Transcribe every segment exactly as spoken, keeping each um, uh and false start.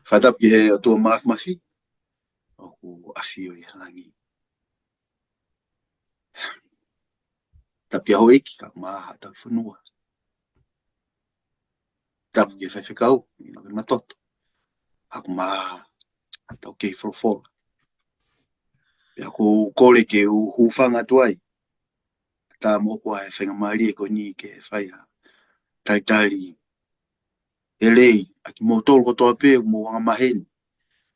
Fakatapu ki he ʻOtua Māfimafi ʻoku ʻafio ʻi he langi. Tapu ki he houʻeiki kae ʻumaʻā haʻa tauhi-fonua. Tapu ki he faifekau ʻInoke Matoto kae ʻumaʻā haʻa taukei folofola. Pea ʻoku ou kole ke u hūfanga atu ai, tā mo ʻoku ʻi ai e faingamālie ko eni ke fai ha talitali lelei ʻa kimoutolu kotoa pē ʻoku mou angamaheni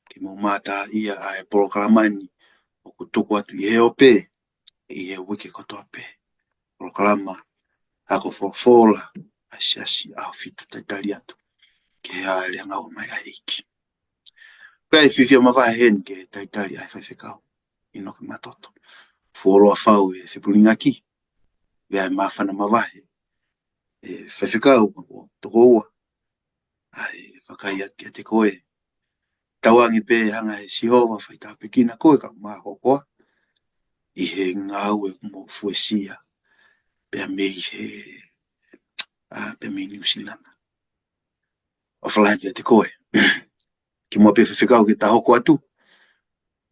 ke mou mātā ʻa e polokalama ni ʻoku tuku atu ʻi he ope ʻi he uike kotoa pē. Polokalama ako folofola ʻa e Siasi ʻAhofitu, talitali atu ki he ʻa e lea ngāue mai ʻa e ʻEiki. Pea ʻe fiefia mavahe heni ke talitali ʻa e faifekau ʻInoke Matoto. Fuoloa fau e fepulingaki, pea ʻe māfana mavahe e faifekau ʻo tokoua ʻa e vakai atu kiate koe. Tauange pē hanga ʻe Sihova ʻo faitāpuekina koe kae ʻumaʻā ho hoko ʻi he ngāue ʻoku mou fuesia pea mei he, ʻa, pea mei Nuʻu Sila. ʻOfa lahi kiate koe. Kimuʻa pē faifekau ke ta hoko atu,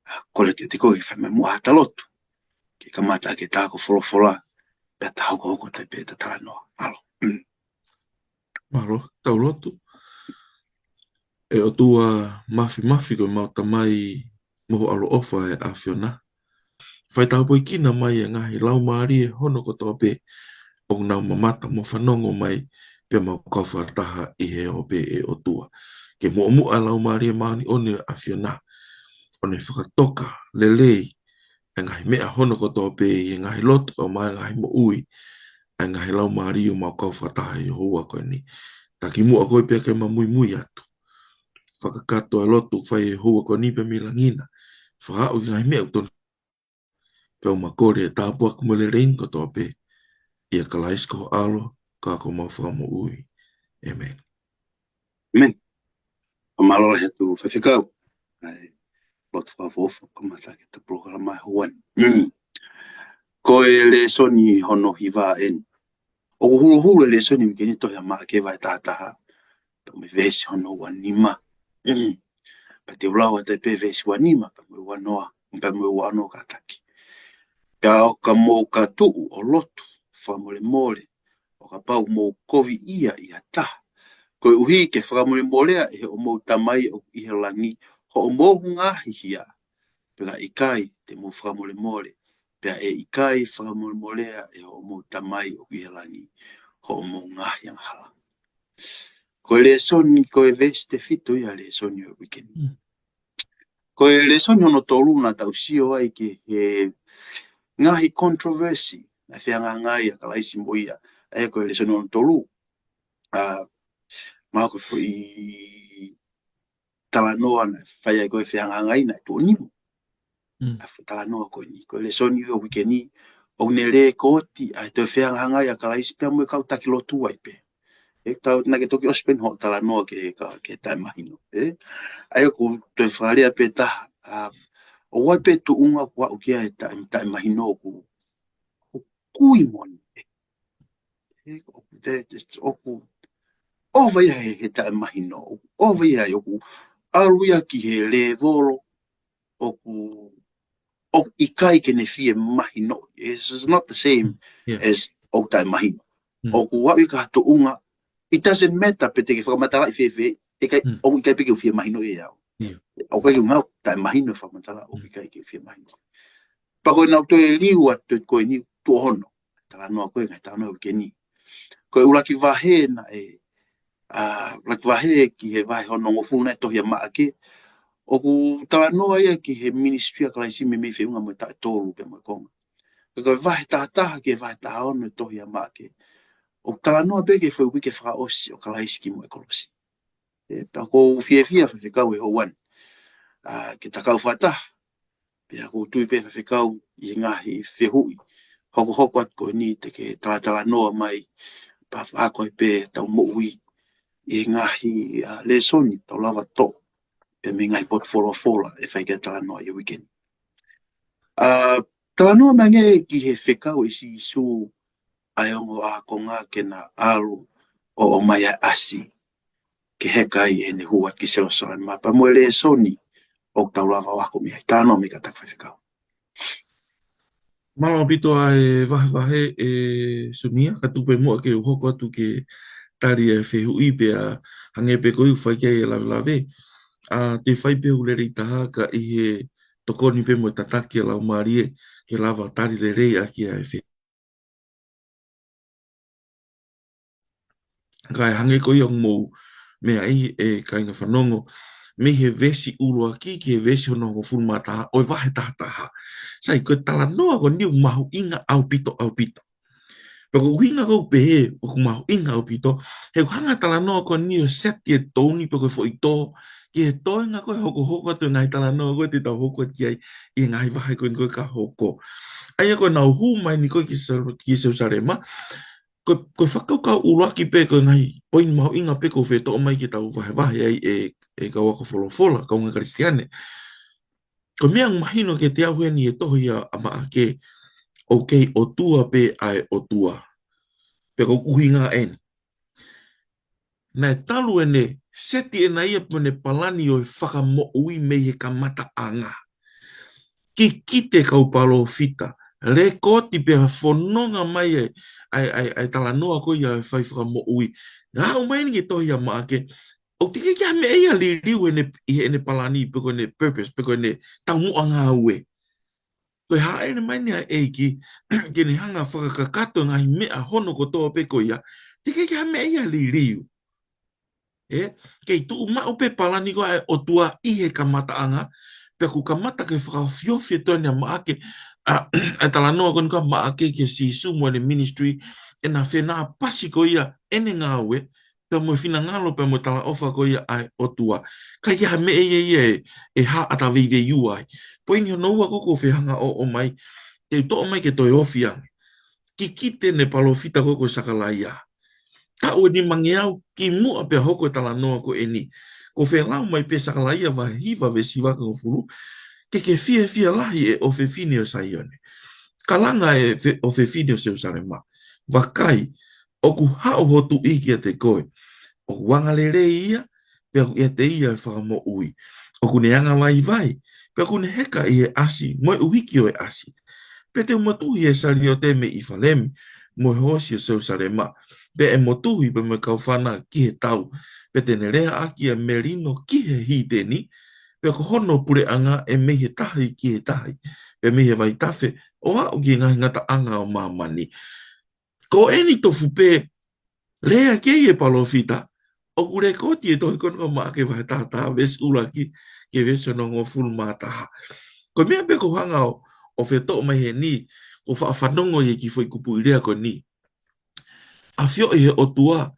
ʻa, kole kiate koe ke fai mai muʻa haʻata lotu ke kamata ʻaki ʻeta ako folofola, pea ta hokohoko atu pē ʻeta talanoa. ʻAlo. Mālō, tau lotu. ʻE ʻOtua Māfimafi, ko ʻemau Tamai mo ho ʻaloʻofa ʻa e ʻAfiona, faitāpuekina mai e ngaahi laumālie hono kotoa pē ʻoku nau mamata mo fanongo mai pea mo kau fakataha ʻi he ope, ʻe ʻOtua. Ke muʻomuʻa e Laumālie Māʻoniʻoni ʻo e ʻAfiona ʻo ne fakatoka lelei e ngaahi meʻa hono kotoa pē ʻi he ngaahi loto kae ʻumaʻā e ngaahi moʻui ʻa e ngaahi laumālie ʻoku mau kau fakataha ʻi he houa ko eni. Ta kimuʻa koe pea ke ma muimui atu, fakakakato e lotu fai he houa ko eni pea mei langi na. Fakaaʻu ki he ngaahi meʻa ʻoku tonu, pea ʻoku ma kole e tāpuaki mo e lelei ni kotoa pē ʻia Kalaisi ko ho ʻAlo, ka ko homau Fakamoʻui. ʻĒmeni. ʻĒmeni. Fakamālō lahi atu faifekau. ʻAi, lotu fakaʻofoʻofa, kamata ʻaki ʻeta polokalama he houa ni. Ko e lēsoni hono hiva eni. ʻOku huluhulu e lēsoni uike ni tohi ʻa Maʻake vahe taha taha, pea mo e veesi hono ua nima. Pea te u lau atu pē veesi ua nima, pea mo e ua noa, pea mo e ua ono kātaki. Pea ʻo ka mou ka tuʻu ʻo lotu fakamolemole, ʻo kapau ʻoku mou koviʻia ʻi ha taha, koeʻuhi ke fakamolemolea ʻe hoʻomou Tamai ʻoku ʻi he langi hoʻomou ngaahi hia. Pea ka ʻikai te mou fakamolemole, pea ʻe ʻikai fakamolemolea ʻe hoʻomou Tamai ʻoku ʻi he langi hoʻomou ngaahi angahala. Ko e lēsoni, ko e veesi tefito ia e lēsoni ʻo e uike ni. Mm. Ko e lēsoni hono tolu naʻa tau sio ai ki he ngaahi controversy naʻe fehangahangai ʻa Kalaisi mo ia. ʻA ia ko e lēsoni hono tolu, ʻa, mahalo ko e foʻi talanoa naʻe fai ai ko e fehangahangai naʻe tuʻo nima. Mm. ʻA e foʻi talanoa ko eni, ko e lēsoni ʻo e uike ni, ʻoku ne lēkooti ʻa e toe fehangahangai ʻa Kalaisi pea mo e kau taki lotu ai pē. ʻE tau, naʻa ke toki ʻosi pē eni hoʻo talanoa ki he ka, ki he taʻemahino, ē? ʻA ia ʻoku toe fakalea pē taha, ʻa, ʻoku ʻi ai pē tuʻunga ʻoku aʻu ki ai e taʻe, taʻemahino ʻoku, ʻoku kui moʻoni pē. Ē, ʻoku te, te, ʻoku ʻova ia he, he taʻemahino, ʻoku ʻova ia, ʻoku ʻalu ia ki he lēvolo ʻoku, ʻoku ʻikai ke ne fiemahinoʻi. It's, it's not the same, yeah, as ʻoku taʻemahino. Mm. ʻOku aʻu ia ki ha tuʻunga, it doesn't matter pe te ke fakamatalaʻi fēfē, ʻe ʻikai, mm, ʻoku ʻikai pē ke u fiemahinoʻi ʻe au. Yeah. ʻOku ʻikai ke u ngau taʻemahino e fakamatala, ʻoku, mm, ʻikai ke u fiemahinoʻi. Pea ko ʻenau toe liliu atu ko eni tuʻo ono. Talanoa ko ē, ngaahi talanoa uike ni. Ko e ʻuluaki vahe naʻe, ʻa, ʻuluaki vahe ki he vahe hono hongofulu naʻe tohi ʻa Maʻake, ʻoku talanoa ia ki he ministry ʻa Kalaisi meimei feʻunga mo e taʻe tolu pea mo e konga. Ka ko e vahe taha taha ki he vahe taha ono e tohi ʻa Maʻake, ʻoku talanoa pē ki he foʻi uike fakaʻosi ʻo Kalaisi ki muʻa e kolosi. ʻE, pea ʻoku ou fiefia faifekau he houa ni, ʻa, ke ta kau fakataha. Pea ʻoku ou tui pē faifekau ʻi he ngaahi fehuʻi hokohoko atu ko eni te ke talatalanoa mai, pea fakaako ai pē ʻetau moʻui ʻi he ngaahi, ʻa, lēsoni ʻoku tau lava ʻo toʻo pē mei he ngaahi potu folofola ʻe fai ki ai e talanoa ʻi he uike ni. ʻA, talanoa mai angē ki he fekau ʻe Sīsū ʻa e ongo ākonga ke na ʻalu ʻo ʻomai ʻa e ʻasi. ke heka ai ʻene hū atu ki Selusalema, pea mo e lēsoni ʻoku tau lava ʻo ako mei ai. Talanoa mai kātaki Faifekau. Mālō ʻaupito ʻa e vahevahe ē Sunia, ka tuku pē muʻa ke u hoko atu ke tali e fehuʻi pea hangē pē ko ia ʻoku fai ki ai e lavelave. ʻA, te u fai pē ʻeku lelei taha ka ʻi he tokoni pē mo e tataki ʻa e Laumālie ke lava tali lelei ʻaki ʻa e fehuʻi. Kae hangē ko ia ʻoku mou meaʻi ē kāinga fanongo, mei he veesi ʻuluaki ki he veesi hono hongofulu mā taha ʻo e vahe taha taha. Sai, ko e talanoa ko eni ʻoku mahuʻinga ʻaupito, ʻaupito. Pea ko e ʻuhinga ʻoku ou pehē ʻoku mahuʻinga ʻaupito, he ʻoku hanga ʻa e talanoa ko eni ʻo seti e tone pe ko e foʻi tō ki he toenga ko ē hokohoko atu e ngaahi talanoa ko ē te tau hoko atu ki ai ʻi he ngaahi vahe ko eni ko ē ka hoko. ʻA ia ko ʻenau hū mai ni ko ē ki Seru-, ki Selusalema, ko, ko e fakakaukau ʻuluaki pē, ko e ngaahi poini mahuʻinga pē ʻoku ou fetoʻo mai ke tau vahevahe ai ē, ē kau ako folofola, kaungā Kalisitiane. Ko e meʻa ʻoku mahino kiate au heni he tohi ʻa, ʻa Maʻake, ʻoku kei ʻOtua pē ʻa e ʻOtua. Pea ko e ʻuhinga eni. Naʻe talu ʻene seti ʻena ia pea mo ʻene palani ʻo e fakamoʻui mei he kamataʻanga. Kikite kau palōfita, lēkooti pea fononga mai ʻa e, ʻa e, ʻa e, ʻa e talanoa ko ia ʻo e fai fakamoʻui. Aʻu mai eni ki he tohi ʻa Maʻake, ʻoku teʻeki ke ʻi ai ha meʻa ia ʻe liliu ʻene, ʻi heʻene palani, pe ko ʻene purpose, pe ko ʻene taumuʻa ngāue. Ko e hāʻele mai eni ʻa e ʻEiki ke ne hanga ʻo fakakakato e ngaahi meʻa hono kotoa pē ko ia, teʻeki ke ʻi ai ha meʻa ia ʻe liliu. Ē, kei tuʻu maʻu pē palani ko ē ʻa e ʻOtua ʻi he kamataʻanga, pea kuo kamata ke fakaofiofi ʻe he tohi ʻa Maʻake, ʻa, ʻa e talanoa ko eni ko ē ʻa Maʻake ki he Sīsū mo ʻene ministry, ʻena fenāpasi ko ia ʻene ngāue, pea mo e finangalo, pea mo e talaʻofa ko ia ʻa e ʻOtua. ʻIkai ke ʻi ai ha meʻa ia ia ʻe, ʻe hā ʻata veiveiua ai. Poini hono ua ko ē ʻoku ou fie hanga ʻo ʻomai, te u toʻo mai ke toe ofi ange. Kikite ʻene palōfita ko ē ko Sakalaia. Taʻu ʻe nimangeau kimuʻa pea hoko e talanoa ko eni. ʻOku ou fie lau mai pē Sakalaia vahe hiva veesi hiva ki he hongofulu, ke ke fiefia lahi ʻe ʻofefine ʻo Saione. Kalanga ʻe fe-, ʻofefine ʻo Selusalema. Vakai, ʻoku haʻu ho tuʻi kiate koe. ʻOku angalelei ia, pea ʻoku ʻiate ia e fakamoʻui. ʻOku ne angavaivai, pea ʻoku ne heka ʻi he ʻasi, mo e ʻuhiki ʻo e ʻasi. Pea te u motuhi e saliote mei ʻIfalemi, mo e hoosi ʻo Selusalema. Pea ʻe motuhi pea mo e kaufana ki he tau. Pea te ne leaʻaki ʻa e melino ki he hiteni, pea ko hono puleʻanga ʻe mei he tahi ki he tahi, pea mei he vaitafe ʻo aʻu ki he ngaahi ngataʻanga ʻo māmani. Ko eni tofu pē, lea ki ai e palōfita, ʻoku lēkooti ʻe he tohi ko eni ko Maʻake vahe taha taha, veesi ʻuluaki ki he veesi hono hongofulu mā taha. Ko e meʻa pē ʻoku ou hanga ʻo, ʻo fetoʻo mai heni, ʻoku ou faʻa fanongo ʻi he kiʻi foʻi kupuʻi lea ko eni. ʻAfioʻi ʻe he ʻOtua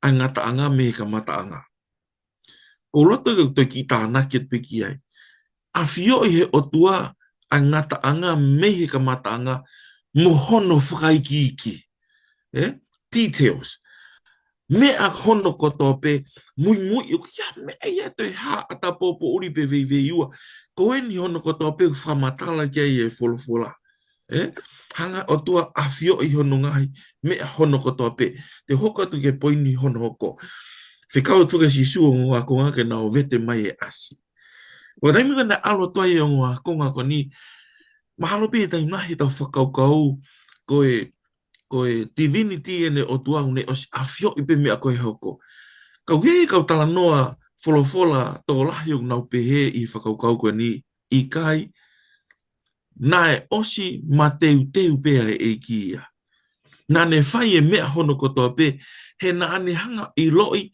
ʻa e ngataʻanga mei he kamataʻanga. ʻOku ou loto ke u toe kiʻi tānaki atu pē ki ai. ʻAfioʻi ʻe he ʻOtua ʻa e ngataʻanga mei he kamataʻanga mo hono fakaikiiki. Ē? Details. Meʻa hono kotoa pē, muimui, ʻoku ʻikai ha meʻa ia ʻe toe hā ʻata pōpōʻuli pe veiveiua. Ko eni hono kotoa pē ʻoku fakamatala ki ai e folofola. Ē? Hanga ʻOtua ʻafioʻi hono ngaahi meʻa hono kotoa pē. Te u hoko atu ki he poini hono hoko. Fekau atu ki ai ʻa Sīsū ʻa e ongo ākonga ke nau vete mai e ʻasi. Ko e taimi ko ē naʻe ʻalu atu ai e ongo ākonga ko eni, mahalo pē ʻi he taimi lahi ʻetau fakakaukau, ko e, ko e divinity ʻene ʻOtua ʻoku ne ʻosi ʻafioʻi pē meʻa ko ē ʻe hoko. Ka ʻoku ʻi ai e kau talanoa folofola tokolahi ʻoku nau pehē ʻi he fakakaukau ko eni, ʻikai, naʻe ʻosi mateuteu pē ʻa e ʻEiki ia. Naʻa ne fai e meʻa hono kotoa pē, he naʻa ne hanga ʻo ʻiloʻi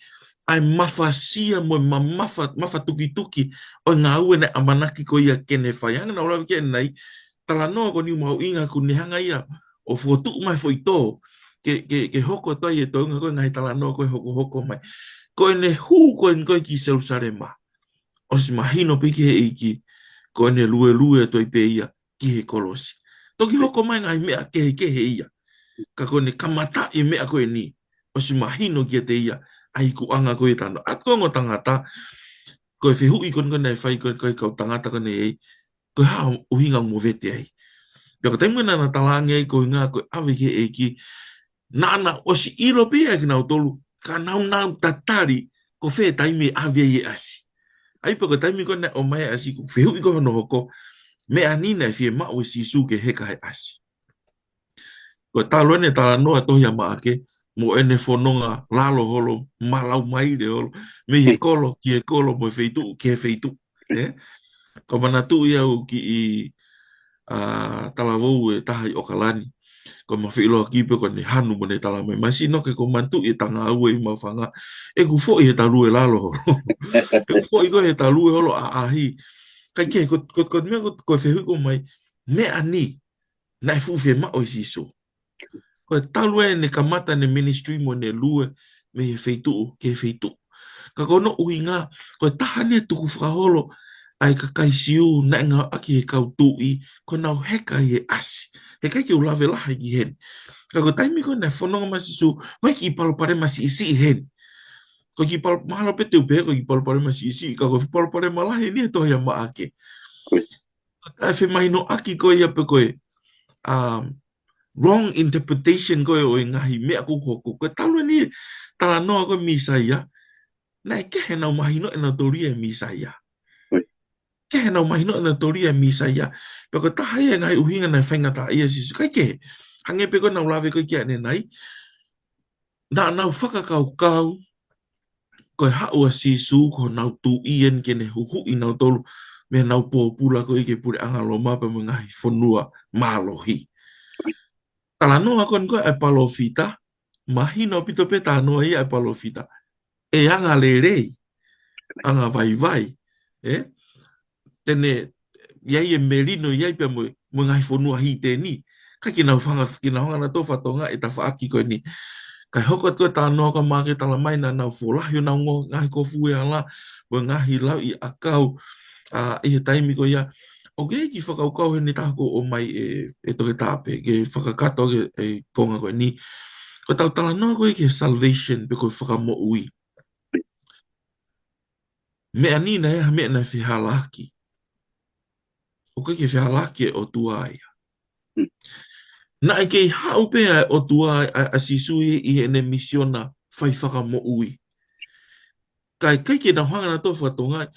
ʻa e mafasia mo e mamafa, mafatukituki ʻo e ngāue naʻe ʻamanaki ko ia ke ne fai. Hangē naʻa ku lave ki ai ʻanenai, talanoa ko eni ʻoku mahuʻinga ʻoku ne hanga ia ʻo fokotuʻu mai e foʻi tō, ke, ke, ke hoko atu ai e toenga ko ē ngaahi talanoa ko ē hokohoko mai. Ko ʻene hū ko eni ko ē ki Selusalema, ʻosi mahino pē ki he ʻEiki, ko ʻene luelue atu ai pē ia ki he kolosi. Toki hoko mai ngaahi meʻa kehekehe ia. Ka ko ʻene kamataʻi e meʻa ko eni, ʻosi mahino kiate ia ʻa e ikuʻanga ko ē ʻo e talanoa. ʻA ia ko e ongo tangata, ko e fehuʻi ko eni ko ē naʻe fai ko ē, ko e kau tangata ko eni ē, ko e hā e ʻuhinga ʻoku mo vete ai. Pea ko e taimi ko ē naʻa na talaange ai ko e ʻuhinga ko e ʻave ki he ʻEiki, naʻa na ʻosi ʻilo pē ʻe kinautolu, ka naʻa nau tatali ko fē taimi ʻe ʻave ai e ʻasi. ʻAi pē ko e taimi ko ē naʻe ʻomai e ʻasi, ko e fehuʻi ko ē hono hoko, meʻa ni naʻe fiemaʻu ʻe Sīsū ke heka he ʻasi. Ko e talu ʻene talanoa tohi ʻa Maʻake, mo ʻene fononga lalo holo, malau maile holo, mei he kolo ki he kolo, mo e feituʻu ki he feituʻu. ʻE? Ko e manatuʻi au ki he, ʻa, talavou ʻe taha ʻi ʻOkalani. Ko e ma feʻiloaki pē ko ʻene hanu mo ʻene tala mai. Mahino ke ko e manatuʻi e tangāue ʻi Maʻufanga. ʻEku foʻi he talu e lalo holo. ʻEku foʻi ko ē he talu e holo ʻaʻahi. Kae kehe, ko, ko, ko e meʻa ko, ko e fehuʻi ko ē mai. Meʻa ni, naʻe fuʻu fiemaʻu ʻe Sīsū. Ko e talu ʻene kamata ʻene ministry mo ʻene lue mei he feituʻu ki he feituʻu. Ka ko hono ʻuhinga, ko e taha eni e tukufakaholo ʻa e kakai Siu naʻe ngāueʻaki ʻe he kau tuʻi, ko ʻenau heka ʻi he ʻasi. He ʻikai ke u lave lahi ki heni. Ka ko e taimi ko ē naʻe fononga mai ai Sīsū, ʻoku ʻi ai e kiʻi palopalema siʻisiʻi heni. Ko e kiʻi palo-, mahalo pē te u pehē, ko e kiʻi palopalema siʻisiʻi, ka ko e palopalema lahi eni he tohi ʻa Maʻake. Ko ia. ʻA e femahinoʻaki ko ia pe ko e, um, wrong interpretation ko ē ʻo e ngaahi meʻa ko ē ʻoku hoko. Ko e talu eni e talanoa ko ē Mīsaia, naʻe kehe ʻenau mahinoʻi ʻenautolu ia e Mīsaia. Ko ia. Kehe ʻenau mahinoʻi ʻenautolu ia e Mīsaia. Pea ko e taha ia e ngaahi ʻuhinga naʻe faingataʻaʻia ai Sīsū. Kae kehe, hangē pē ko ʻenau lave ko ē ki ai ʻanenai, naʻa nau fakakaukau, ko e haʻu ʻa Sīsū, ko honau tuʻi eni ke ne huhuʻi nautolu, mei heʻenau pōpula ko ē ki he puleʻanga Loma pea mo e ngaahi fonua mālohi. Talanoa ko eni ko ē ʻa e palōfita, mahino ʻaupito pē talanoa ia ʻa e palōfita. ʻE anga lelei, anga vaivai, ʻe? Te ne, ʻi ai e melino, ʻi ai pea mo, mo e ngaahi fonua hīteni. Ka ke nau fanga, ke nau hanga nautolu ʻo fakatokangaʻi e tafaʻaki ko eni. Kae hoko atu e talanoa ko ē ʻa Maʻake, tala mai naʻa nau folahi honau ngo-, ngaahi kofu ʻi he hala, mo e ngaahi lauʻi ʻakau, ʻa, ʻi he taimi ko ia. ʻOku ʻi ai e kiʻi fakakaukau heni ʻe taha ʻoku ʻomai ʻe, ʻe Toketā pē, ke fakakakato ki he, e konga ko eni. Ko ʻetau talanoa ko ē ki he salvation, pe ko e fakamoʻui. Meʻa ni naʻe ʻi ai ha meʻa naʻe fehālaaki. ʻOku ʻikai ke fehālaaki e ʻOtua ia. Mm. Naʻe kei haʻu pē ʻa e ʻOtua ʻa, ʻa Sīsū ʻi, ʻi heʻene misiona fai fakamoʻui. Kae ʻikai ke nau hanga nautolu ʻo fakatokangaʻi,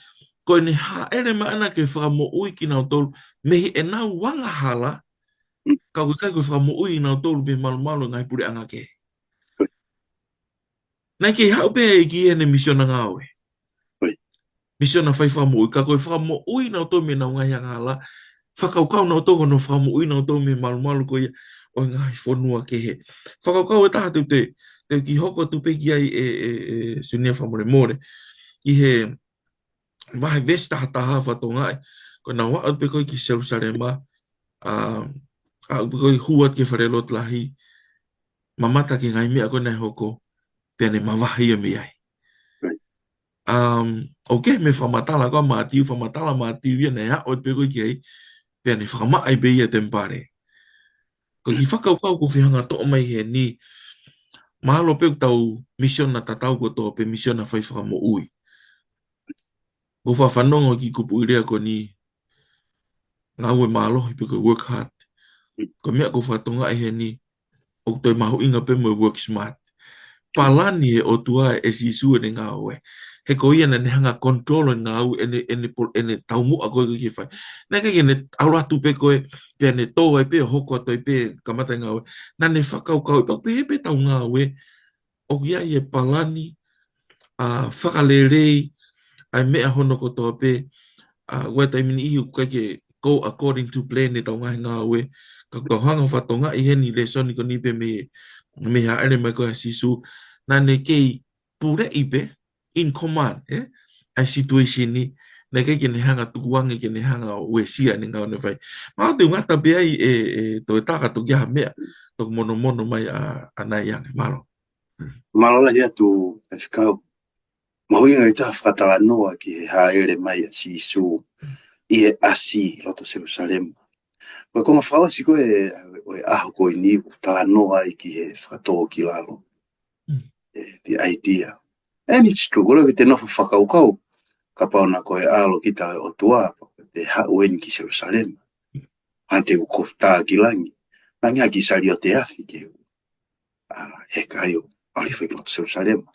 ko ʻene hāʻele mai ʻana ke fakamoʻui kinautolu mei heʻenau angahala, mm, ka ʻoku ʻikai ko e fakamoʻui kinautolu mei he malumalu ʻo e ngaahi puleʻanga kehe. Naʻe kei haʻu pē ʻa e ʻEiki ʻi heʻene misiona ngāue. Ko ia. Misiona fai fakamoʻui, ka ko e fakamoʻui nautolu mei heʻenau ngaahi angahala, fakakaukau nautolu ko hono fakamoʻui nautolu mei he malumalu ko ia ʻo e ngaahi fonua kehe. Fakakaukau ʻe taha te, te, te u kiʻi hoko atu pē ki ai ʻe, ʻe, ʻe Siunia fakamolemole. ʻI he vahe veesi taha taha fakatokangaʻi, ko ʻenau aʻu pē ko ē ki Selūsalema, ʻa, aʻu pē ko ē hū atu ki he falelotu lahi, mamata ki he ngaahi meʻa ko ē naʻe hoko, pea ne mavahe ia mei ai. Right. Um, ʻoku kehe mei he fakamatala ko ē ʻa Mātiu, fakamatala ʻa Mātiu ia naʻe aʻu atu pē ko ē ki ai, pea ne fakamaʻa ai pē ia e temipale. Ko e kiʻi fakakaukau ʻoku ou fie hanga ʻo toʻo mai heni, mahalo pē ʻoku tau misiona tatau kotoa pē misiona fai fakamoʻui. ʻOku ou faʻa fanongo ki he kupuʻi lea ko eni, ngāue mālohi pe ko e work hard. Ko e meʻa ʻoku ou fakatokangaʻi heni, ʻoku toe mahuʻinga pē mo e work smart. Palani ʻe he ʻOtua ʻe Sīsū ʻene ngāue. He ko ia naʻa ne hanga ʻo control e ngāue ʻene, ʻene po-, ʻene taumuʻa ko ē ke fai. Naʻe ʻikai ke ne ʻalu atu pē ko ē, pea ne tō ai pē, hoko atu ai pē, kamata e ngāue. Naʻa ne fakakaukau, pea pehē pē ʻetau ngāue, ʻoku ʻi ai e palani, ʻa, fakalelei, ʻa e meʻa hono kotoa pē, ʻa, ʻoku ʻi ai e taimi ʻe niʻihi ʻoku ʻikai ke go according to plan ʻetau ngaahi ngāue, ka ʻoku tau hanga ʻo fakatokangaʻi heni lēsoni ko eni pē mei, mei he hāʻele mai ko ē ʻa Sīsū, naʻa ne kei puleʻi pē, in command, ē? ʻA e situation ni, naʻe ʻikai ke ne hanga ʻo tukuange, ke ne hanga ʻo uesia ʻene ngāue naʻe fai. Mahalo te u ngata pē ai ʻe, ʻe Toketā ka toki ʻi ai ha meʻa, toki monomono mai ʻa, ʻanai ange, mālō. Mālō lahi atu, Faifekau. Mahuʻinga ʻetau fakatalanoa ki he hāʻele mai ʻa Sīsū ʻi he ʻasi ʻi loto Selūsalema. Ko e konga fakaʻosi ko ē ʻo e ʻaho ko eni ʻoku talanoa ai ki he fakatōkilalo. Mm. Eh, the idea. And it's true, ko e lea ke te nofo ʻo fakakaukau, kapau naʻa ko e ʻAlo kita ʻo e ʻOtua, pea te haʻu eni ki Selūsalema. Mm. Hangē te u kofu tā ki langi. Langi ha kiʻi saliote afi ke u, ʻa, heka ai ʻo ʻalu hifo ki loto Selūsalema.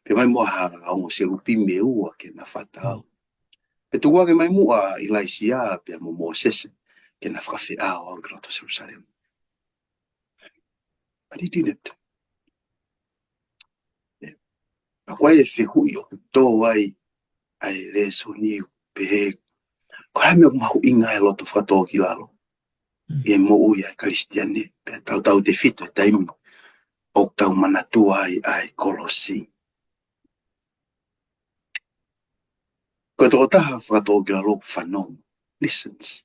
Pea mai muʻa ha ongo selupimi ʻe ua ke na fakaʻau. Pea tuku hake mai muʻa ʻa ʻIlaisiā pea mo Mōsese ke na fakafeʻao au ki loto Selusalema. But he didn't. Pea ko e fehuʻi ʻoku tō ai ʻa e lēsoni ʻoku pehē, ko e hā e meʻa ʻoku mahuʻinga ai e loto fakatōkilalo ʻi he moʻui ʻa e Kalisitiane, pea tautautefito he taimi ʻoku tau manatua ai ʻa e kolosi. Ko e tokotaha fakatōkilalo ʻoku fanongo, listens.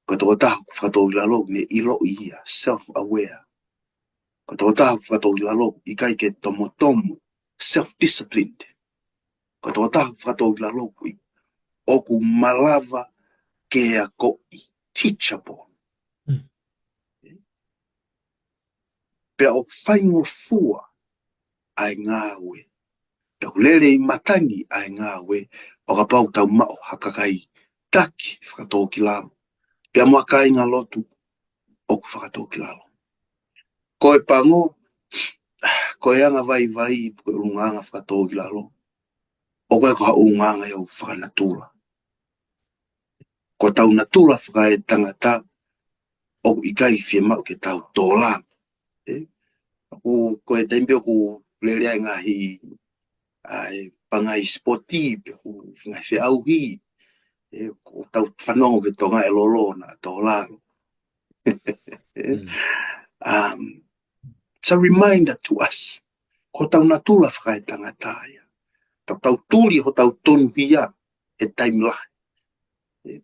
Ko e tokotaha fakatōkilalo ʻoku ne ʻiloʻi ia, self-aware. Ko e tokotaha fakatōkilalo ʻoku ʻikai ke tomotomo, self-disciplined. Ko e tokotaha fakatōkilalo ʻoku, ʻoku malava ke akoʻi, teachable. Pea ʻoku faingofua ʻa e ngāue. Pea ʻoku lele ʻi matangi ʻa e ngāue ʻo kapau ʻoku tau maʻu ha kakai taki fakatōkilalo. Pea mo ha kāingalotu ʻoku fakatōkilalo. Ko e pango, ko e anga vaivai, ko e ʻulungaanga fakatōkilalo. ʻOku ʻikai ko ha ʻulungaanga ia ʻoku fakanatula. Ko hotau natula fakaetangata ʻoku ʻikai fiemaʻu ke tau tō lalo. ʻE? ʻOku, ko e taimi pē ʻoku lele ai e ngaahi, ʻa e pangai sipoti, pe ʻoku ngaahi feʻauhi. ʻE, ʻoku tau fanongo ki he toenga ʻe lolo naʻa tō lalo. Um, it's a reminder to us. Ko hotau natula fakaetangata ia. Tau, tau tuli hotau tonuhia he taimi lahi. ʻE,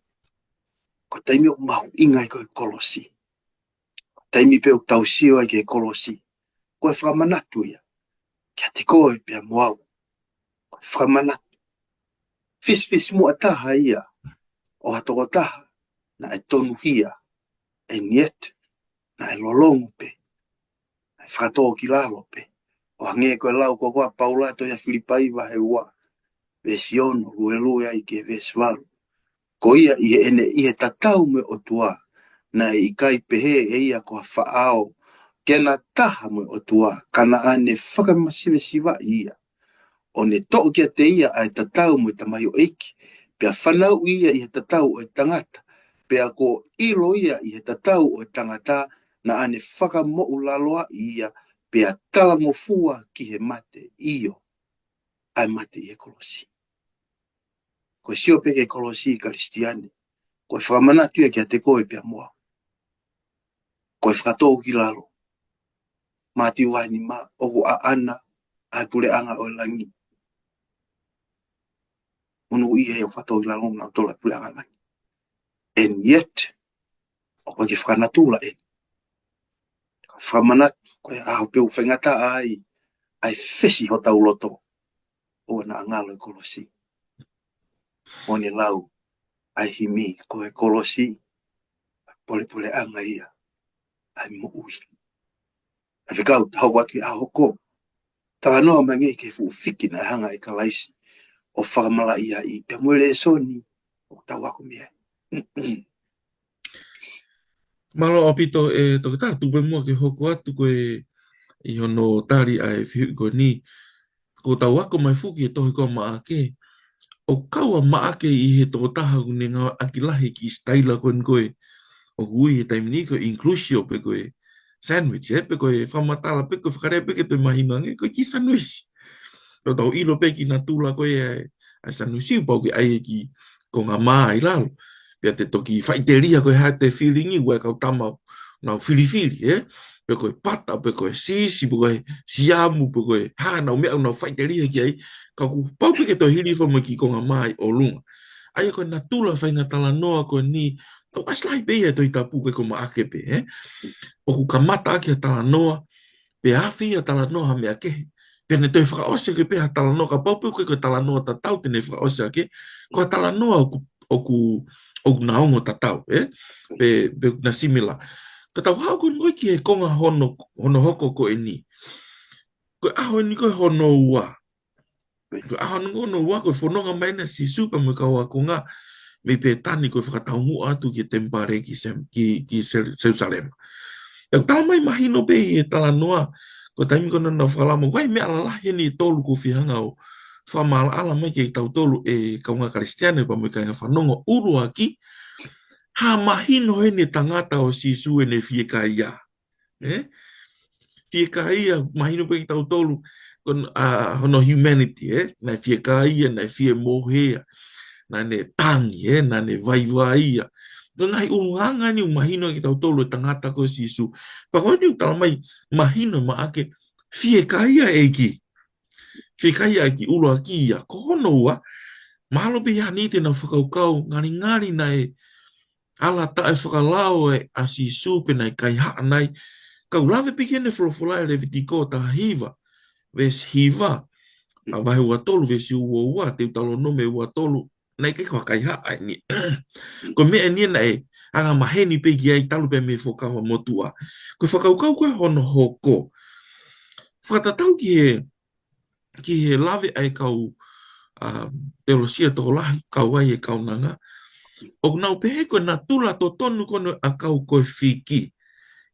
ko e taimi ʻoku mahuʻinga ai ko e kolosi. Ko e taimi pē ʻoku tau sio ai ki he kolosi. Ko e fakamanatu ia kiate koe pea mo au. Ko e fakamanatu fisifisimuʻa taha ia ʻo ha tokotaha naʻe tonuhia, and yet naʻe lolongo pē, naʻe fakatōkilalo pē. ʻO hangē ko e lau ko ē ʻa Paula ʻi he tohi ʻa Filipai vahe ua, veesi ono, luelue ai ki he veesi valu. Ko ia ʻi heʻene ʻi he tatau mo e ʻOtua, naʻe ʻikai pehē ʻe ia ko ha faʻao ke na taha mo e ʻOtua, ka naʻa ne fakamasivesivaʻi ia, ʻo ne toʻo kiate ia ʻa e tatau mo e tamaioʻeiki, pea fanauʻi ia ʻi he tatau ʻo e tangata, pea kuo ʻilo ia ʻi he tatau ʻo e tangata, naʻa ne fakamoʻulaloaʻi ia, pea talangofua ki he mate, ʻio, ʻa e mate ʻi he kolosi. Ko e sio pē ki he kolosi, Kalisitiane, ko e fakamanatu ia kiate koe pea mo au. Ko e fakatōkilalo. Mātiu vahe nima, ʻoku ʻaʻana ʻa e puleʻanga ʻo e langi. Monūʻia ʻa e fakatōkilalo, naʻa nau tō lalo ʻa e puleʻanga ʻo e langi. And yet, ʻoku ʻikai ke fakanatula ʻeni. Fakamanatu, ko e ʻaho pē ʻoku faingataʻa ai ʻa e fesi hotau loto, ʻoua naʻa ngalo e kolosi. ʻO ne lau ʻa e himi, ko e kolosi, polepoleʻanga ia ʻa e moʻui. ʻA e fekau, ta hoko atu ki he ʻaho ko ē. Talanoa mai angē ki he fuʻu fiki naʻe hanga ʻe Kalaisi ʻo fakamalaʻiaʻi, pea mo e lēsoni ʻoku tau ako mei ai. Mālō ʻaupito ʻe Toketā, tuku pē muʻa ke hoko atu ko e ʻi hono tali ʻa e fehuʻi ko eni. Ko ʻetau ako mai foki he tohi ko Maʻake, ʻoku kau ʻa Maʻake ʻi he tokotaha ʻoku ne ngāueʻaki lahi e kiʻi sitaila ko eni ko ē ʻoku ui he taimi ni ko e inclusio pe ko e sandwich, ʻe, pe ko e fakamatala pe ko e fakalea pē ke toe mahino ange, ko e kiʻi sandwich. Tau tau ʻilo pē ki natula ko ē ʻa e, ʻa e sandwich, pau ke ʻai e kiʻi konga mā ʻi lalo. Pea te toki faʻiteliha ko e hā ʻete feeling ʻi he kau tama ʻoku nau filifili, ʻe? Pe ko e pata, pe ko e sisi, pe ko e siamu, pe ko e hā, nau meʻa ʻoku nau faʻiteliha ki ai, ka kuo pau pē ke toe hili hifo mo e kiʻi konga mā ʻi ʻolunga. ʻA ia ko e natula faʻahinga talanoa ko eni, tau ʻasi lahi pē ia he Tohi Tapu ko ē ko Maʻake pē, ʻe? ʻOku kamata ʻaki ha talanoa, pea afe ia talanoa ha meʻa kehe. Pea ne toe fakaʻosi ʻaki pē ha talanoa, kapau pē ʻoku ʻikai ko e talanoa tatau te ne fakaʻosi ʻaki, ko ha talanoa ʻoku, ʻoku, ʻoku na ongo tatau, ʻe? Pe, pe na simila. Ka tau haʻu ko eni ko ē ki he konga hono, hono hoko ko eni. Ko e ʻaho eni ko ē hono ua. Ko e ʻaho hono ua ko e fononga mai ʻena ʻa Sīsū pea mo e kau ākonga mei Pētani ko e fakataumuʻa atu ki he temipale ki Sem-, ki, ki Sel-, Selusalema. ʻE tala mai mahino pē ʻi he talanoa, Ko e taimi ko ē naʻa nau fakalama, ʻoku ʻi ai e meʻa lalahi ʻe tolu ʻoku ou fie hanga ʻo fakamaʻalaʻala mai kiate kitautolu ʻe kāinga Kalisitiane pea mo e kāinga fanongo. ʻUluaki, hā mahino heni e tangata ʻo Sīsū ʻene fiekaia. Ē? Fiekaia, mahino pē kiate kitautolu, ko hono, ʻa, hono humanity, ē? Naʻe fiekaia, naʻe fie mohe ia, naʻa ne tangi, ē? Naʻa ne vaivai ia. Ko e ngaahi ʻulungaanga eni ʻoku mahino kiate kitautolu e tangata ko Sīsū. Pea ko eni ʻoku tala mai, mahino maʻake, fiekaia e ʻEiki. Fiekaia e ʻEiki, ʻuluaki ia. Ko hono ua, mahalo pē ʻi ai ha niʻihi te nau fakakaukau, ngalingali naʻe ala taʻefakalao ʻa Sīsū pe naʻe kaihaʻa nai. Ka ʻoku lave pē ki heʻene folofola ʻi Levitiko taha hiva, veesi hiva, ʻa, vahe ua tolu, veesi ua ua, Teutalōnome ua tolu, naʻe ʻikai ko ha kaihaʻa eni. Ko e meʻa eni naʻe angamaheni pē ki ai talu pē mei he Fuakava Motuʻa. Ko e fakakaukau ko ē hono hoko. Fakatatau ki he, ki he lave ʻa e kau, ʻa, teolosia tokolahi, kau ai e kaunanga. ʻOku nau pehē ko e natula totonu ko eni ʻa e kau ko e fiki,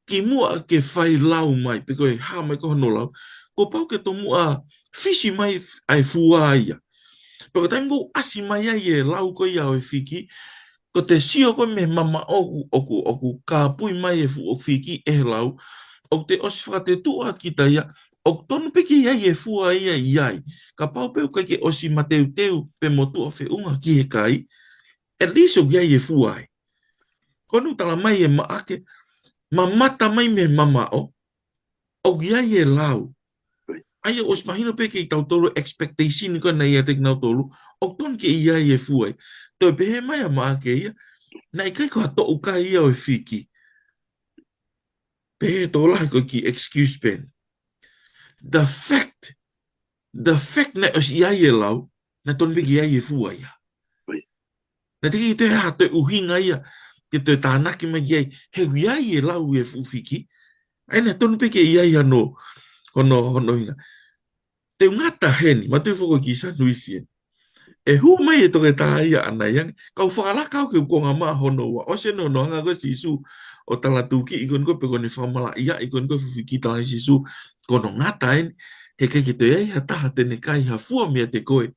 kimuʻa ke fai lau mai, pe ko e hā mai ko hono lau, kuo pau ke tomuʻa fisi mai ʻa e fua ia. Pea ko e taimi ʻoku ʻasi mai ai e lau ko ia ʻo e fiki, ko ʻete sio ko ē mei he mamaʻo ʻoku, ʻoku, ʻoku kāpui mai e fuʻu fiki ʻe he lau, ʻoku te ʻosi fakatetuʻa kita ia, ʻoku tonu pē ke ʻi ai e fua ia ʻi ai. Kapau pē ʻoku ʻikai ke ʻosi mateuteu pe motuʻa feʻunga ki he kai, at least ʻoku ʻi ai e fua ai. Ko eni ʻoku tala mai ʻe Maʻake, mamata mai mei he mamaʻo, ʻoku ʻi ai e lau. ʻA ia ʻosi mahino pē kiate kitautolu e expectation ko ē naʻe ʻiate kinautolu, ʻoku tonu ke ʻi ai e fua ai. Toe pehē mai ʻa Maʻake ia, naʻe ʻikai ko ha toʻukai ia ʻo e fiki. Pehē tokolahi ko e kiʻi excuse pē eni. The fact, the fact naʻe ʻosi ʻi ai e lau, naʻe tonu pē ke ʻi ai e fua ia. Naʻe teʻeki toe ʻi ai ha toe ʻuhinga ia ke toe tānaki mai ki ai, he ʻoku ʻi ai e lau ʻi he fuʻu fiki. ʻA ia naʻe tonu pē ke ʻi ai hano, hono, hono ʻuhinga. Te u ngata heni, ma te u foko ki Sanuisi eni. ʻE hū mai e toketā ia ʻanai ange, kau fakalaka au ki he konga maʻa hono ua, ʻosi eni hono hanga ko ē ʻa Sīsū ʻo tala tūkiʻi ko eni ko ē pe ko ʻene fakamalaʻiaʻi ko eni ko ē fuʻu fiki, tala ange ʻe Sīsū, ko hono ngata eni, he ʻikai ke toe ʻi ai ha taha te ne kai ha fua meiate koe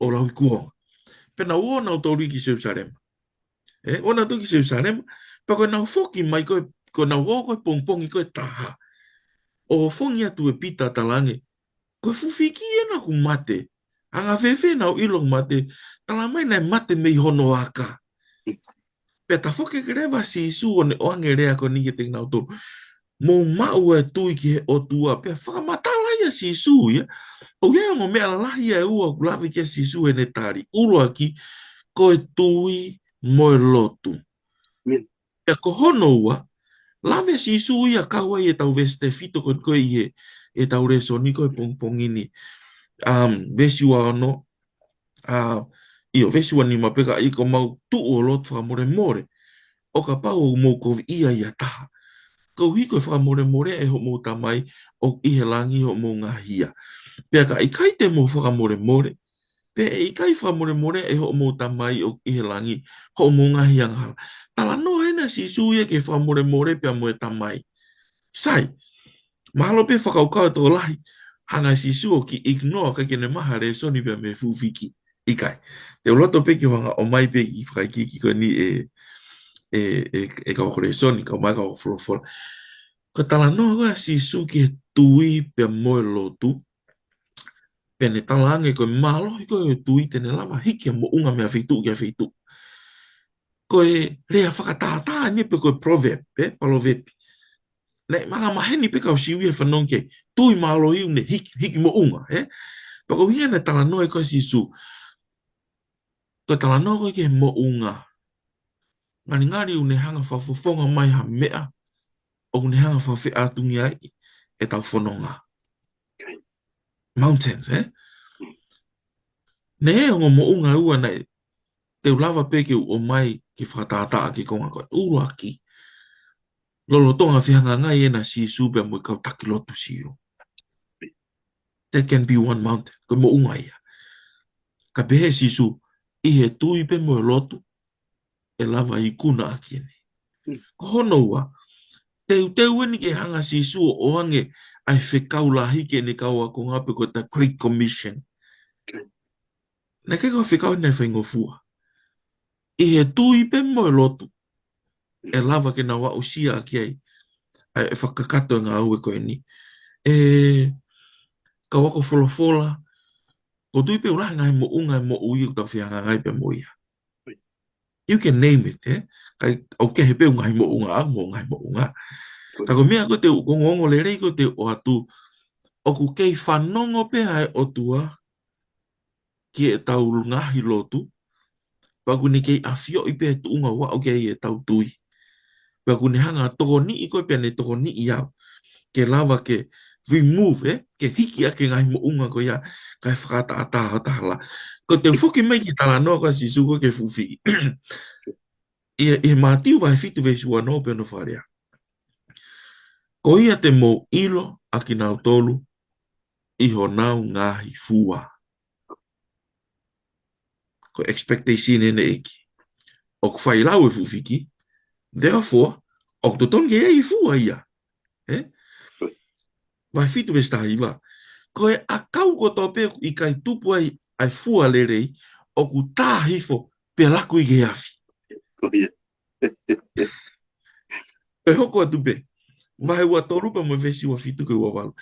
ʻo lauikuonga. Pea nau ō nautolu ki Selusalema. Ē, ō nautolu ki Selusalema, pea ko ʻenau foki mai ko ē, ko ʻenau ō ko ē pongipongi ko ē taha, ʻo foki atu ʻe Pita tala ange, ko e fuʻu fiki ena ʻoku mate. Anga fēfē ʻenau ʻilo ʻoku mate? Tala mai naʻe mate mei hono aka. Pea tafoki hake leva ʻa Sīsū ʻo ne ʻoange e lea ko eni kiate kinautolu. Mou maʻu e tui ki he ʻOtua. Pea fakamatala ia ʻa Sīsū ia. ʻOku ʻi ai e ongo meʻa lalahi ia ʻe ua ʻoku lave ki ai ʻa Sīsū ʻi heʻene tali. ʻUluaki, ko e tui mo e lotu. Pea ko hono ua, lave ʻa Sīsū ia kau ai ʻetau veesi tefito ko ē ʻi he, ʻetau lēsoni ko ē pongipongi ni. Um, veesi ua ono, ʻa, ʻio, veesi ua nima, pea ka ʻi ai ko homou tuʻu ʻo lotu fakamolemole, ʻo kapau ʻoku mou koviʻia ʻi ha taha, koeʻuhi ko e fakamolemole ʻe hoʻomou Tamai ʻoku ʻi he langi hoʻomou ngaahi hia. Pea ka ʻikai te mou fakamolemole, pea ʻe ʻikai fakamolemole ʻe hoʻomou Tamai ʻoku ʻi he langi hoʻomou ngaahi angahala. Talanoa ʻeni ʻa Sīsū ia ki he fakamolemole pea mo e Tamai. Sai, mahalo pē fakakaukau ʻe tokolahi, hanga ʻe Sīsū ʻo kiʻi ignore, ʻikai ke ne maʻu ha lēsoni pea mei he fuʻu fiki. ʻIkai. Te u loto pē ke u hanga ʻo ʻomai pē e kiʻi fakaikiiki ko eni ʻe, ʻe, ʻe, ʻe kau ako lēsoni, kau mai kau ako folofola. Ko e talanoa ko ē ʻa Sīsū ki he tui pea mo e lotu, pea ne tala ange ko e mālohi ko ē ʻo e tui te ne lava hiki ʻa e moʻunga mei ha feituʻu ki ha feituʻu. Ko e lea fakatātā eni pe ko e proverb, ē, palovepi. Naʻe angamaheni pē kau Siu ia ʻo fanongo ki ai, tui mālohi ʻoku ne hiki, hiki moʻunga, ē. Pea ko e ʻuhinga ia naʻe talanoa ai ko ē ʻa Sīsū. Ko e talanoa ko ē ki he moʻunga, ngalingali ʻoku ne hanga ʻo fakafofonga mai ha meʻa ʻoku ne hanga ʻo fakafeʻātungiaʻi ʻetau fononga. Mountains, ē? Naʻe ongo moʻunga ʻe ua naʻe te u lava pē ke u ʻomai ke fakatātā ki he konga ko ē. ʻUluaki, lolotonga fehangahangai ʻena ʻa Sīsū pea mo e kau taki lotu Siu. That can be one mountain. Ko e moʻunga ia. Ka pehē ʻe Sīsū, ʻi he tui pea mo e lotu, ʻe lava ikunaʻaki eni. Mm. Ko hono ua, teuteu eni ke hanga ʻe Sīsū ʻo ʻoange ʻa e fekau lahi ki heʻene kau ākonga pe ko e ta Great Commission. Naʻe ʻikai ko e fekau naʻe faingofua. ʻI he tui pē mo e lotu, ʻe lava ke nau aʻusia ki ai ʻa e fakakakato e ngāue ko eni. ʻE, kau ako folofola, ʻoku ou tui pē ʻoku lahi e ngaahi moʻunga ʻi he moʻui ʻoku tau fehangahangai pē mo ia. You can name it, ē? Kae ʻoku kehe pē ʻa e ngaahi moʻunga ʻaʻaku mo e ngaahi moʻunga. Ka ko e meʻa ko ē te u, ko e ongoongo lelei ko ē te u ʻoatu, ʻoku kei fanongo pē ʻa e ʻOtua ki heʻetau ngaahi lotu, pea ʻoku ne kei ʻafioʻi pē tuʻunga ʻoku aʻu ki ai ʻetau tui. Pea ʻoku ne hanga ʻo tokoniʻi koe pea ne tokoniʻi au. Ke lava ke remove, ē, ke hiki ʻa e ngaahi moʻunga ko ia, kae fakaʻataʻatā ʻo taha. Ko ʻeku foki mai ki he talanoa ko ē ʻa Sīsū ko ē ki he fuʻu fiki. ʻI he, ʻi he Mātiu vahe fitu veesi uanoa pea ono fale ā. Ko ia te mou ʻilo ʻa kinautolu ʻi honau ngaahi fua. Ko e expectation ʻeni ʻEiki. ʻOku fai lau e fuʻu fiki. Therefore, ʻoku totonu ke ʻi ai e fua ia. Ē? Vahe fitu veesi taha hiva. Ko e ʻakau kotoa pē ʻoku ʻikai tupu ai ʻa e fua lelei, ʻoku tā hifo pea laku ʻi he afi. Ko ia. ʻE hoko atu pē. Vahe ua tolu pea mo e veesi ua fitu ki he ua valu.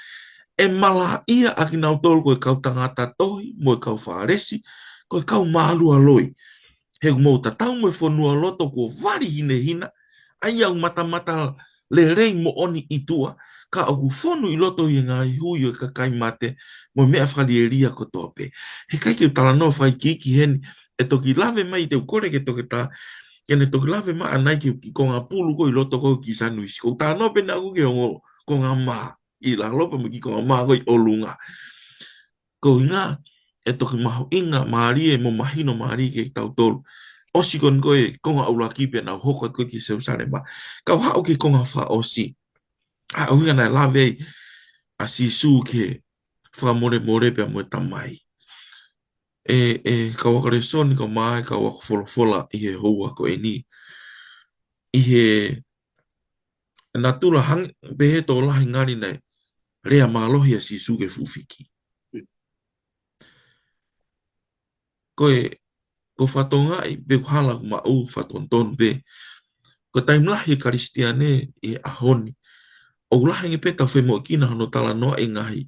ʻE malaʻia ʻa kinautolu ko e kau tangata tohi, mo e kau Fālesi, ko e kau mālualoi. He ʻoku mou tatau mo e fonualoto kuo vali hinehina, ʻa ia ʻoku matamata lelei moʻoni ʻi tuʻa, ka ʻoku fonu ʻi loto ʻi he ngaahi hui ʻo e kakai mate, mo e meʻa fakalielia kotoa pē. He ʻikai ke u talanoa fakaikiiki heni, ʻe toki lave mai te u kole ki he toketā, ke ne toki lave mai ʻanai ki he kiʻi konga pulu ko ē ʻi loto ko ē ki Saint Louis. Ko e talanoa pē naʻa ku ke ongo, konga mā, ʻi lalo pea mo e kiʻi konga mā ko ē ʻi ʻolunga. Ko e ʻuhinga, ʻe toki mahuʻinga mālie mo mahino mālie kiate kitautolu. ʻOsi ko eni ko e konga ʻuluaki pea nau hoko atu ko ē ki Selusalema. Kau haʻu ki he konga fakaʻosi. ʻA e ʻuhinga naʻe lave ai ʻa Sīsū ki he fakamolemole pea mo e Tamai. ʻE, ʻe, kau ako lēsoni, kau mai, kau ako folofola ʻi he houa ko eni. ʻI he natula hangē pē he tokolahi ngali naʻe lea mālohi ʻa Sīsū ki he fuʻu fiki. Ko e, ko e fatongia ʻi he pē hala ʻoku maʻu fatonutonu pē. Ko e taimi lahi e Kalisitiane ʻi he ʻaho ni, ʻoku lahi ange pē ʻetau femoʻuekina hono talanoaʻi e ngaahi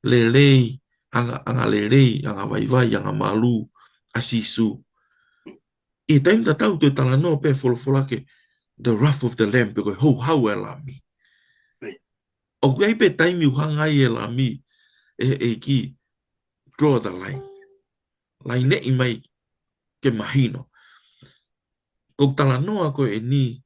lelei, anga, anga lelei, anga vaivai, anga malū ʻa Sīsū. ʻI he taimi tatau te u talanoa pē folofola ki he the wrath of the Lamb, pe ko e houhau ʻa e Lami. ʻOku ʻi ai pē taimi ʻoku hanga ai e Lami, ʻe, ʻEiki, draw the line. Laineʻi mai ke mahino. Ko e talanoa ko eni,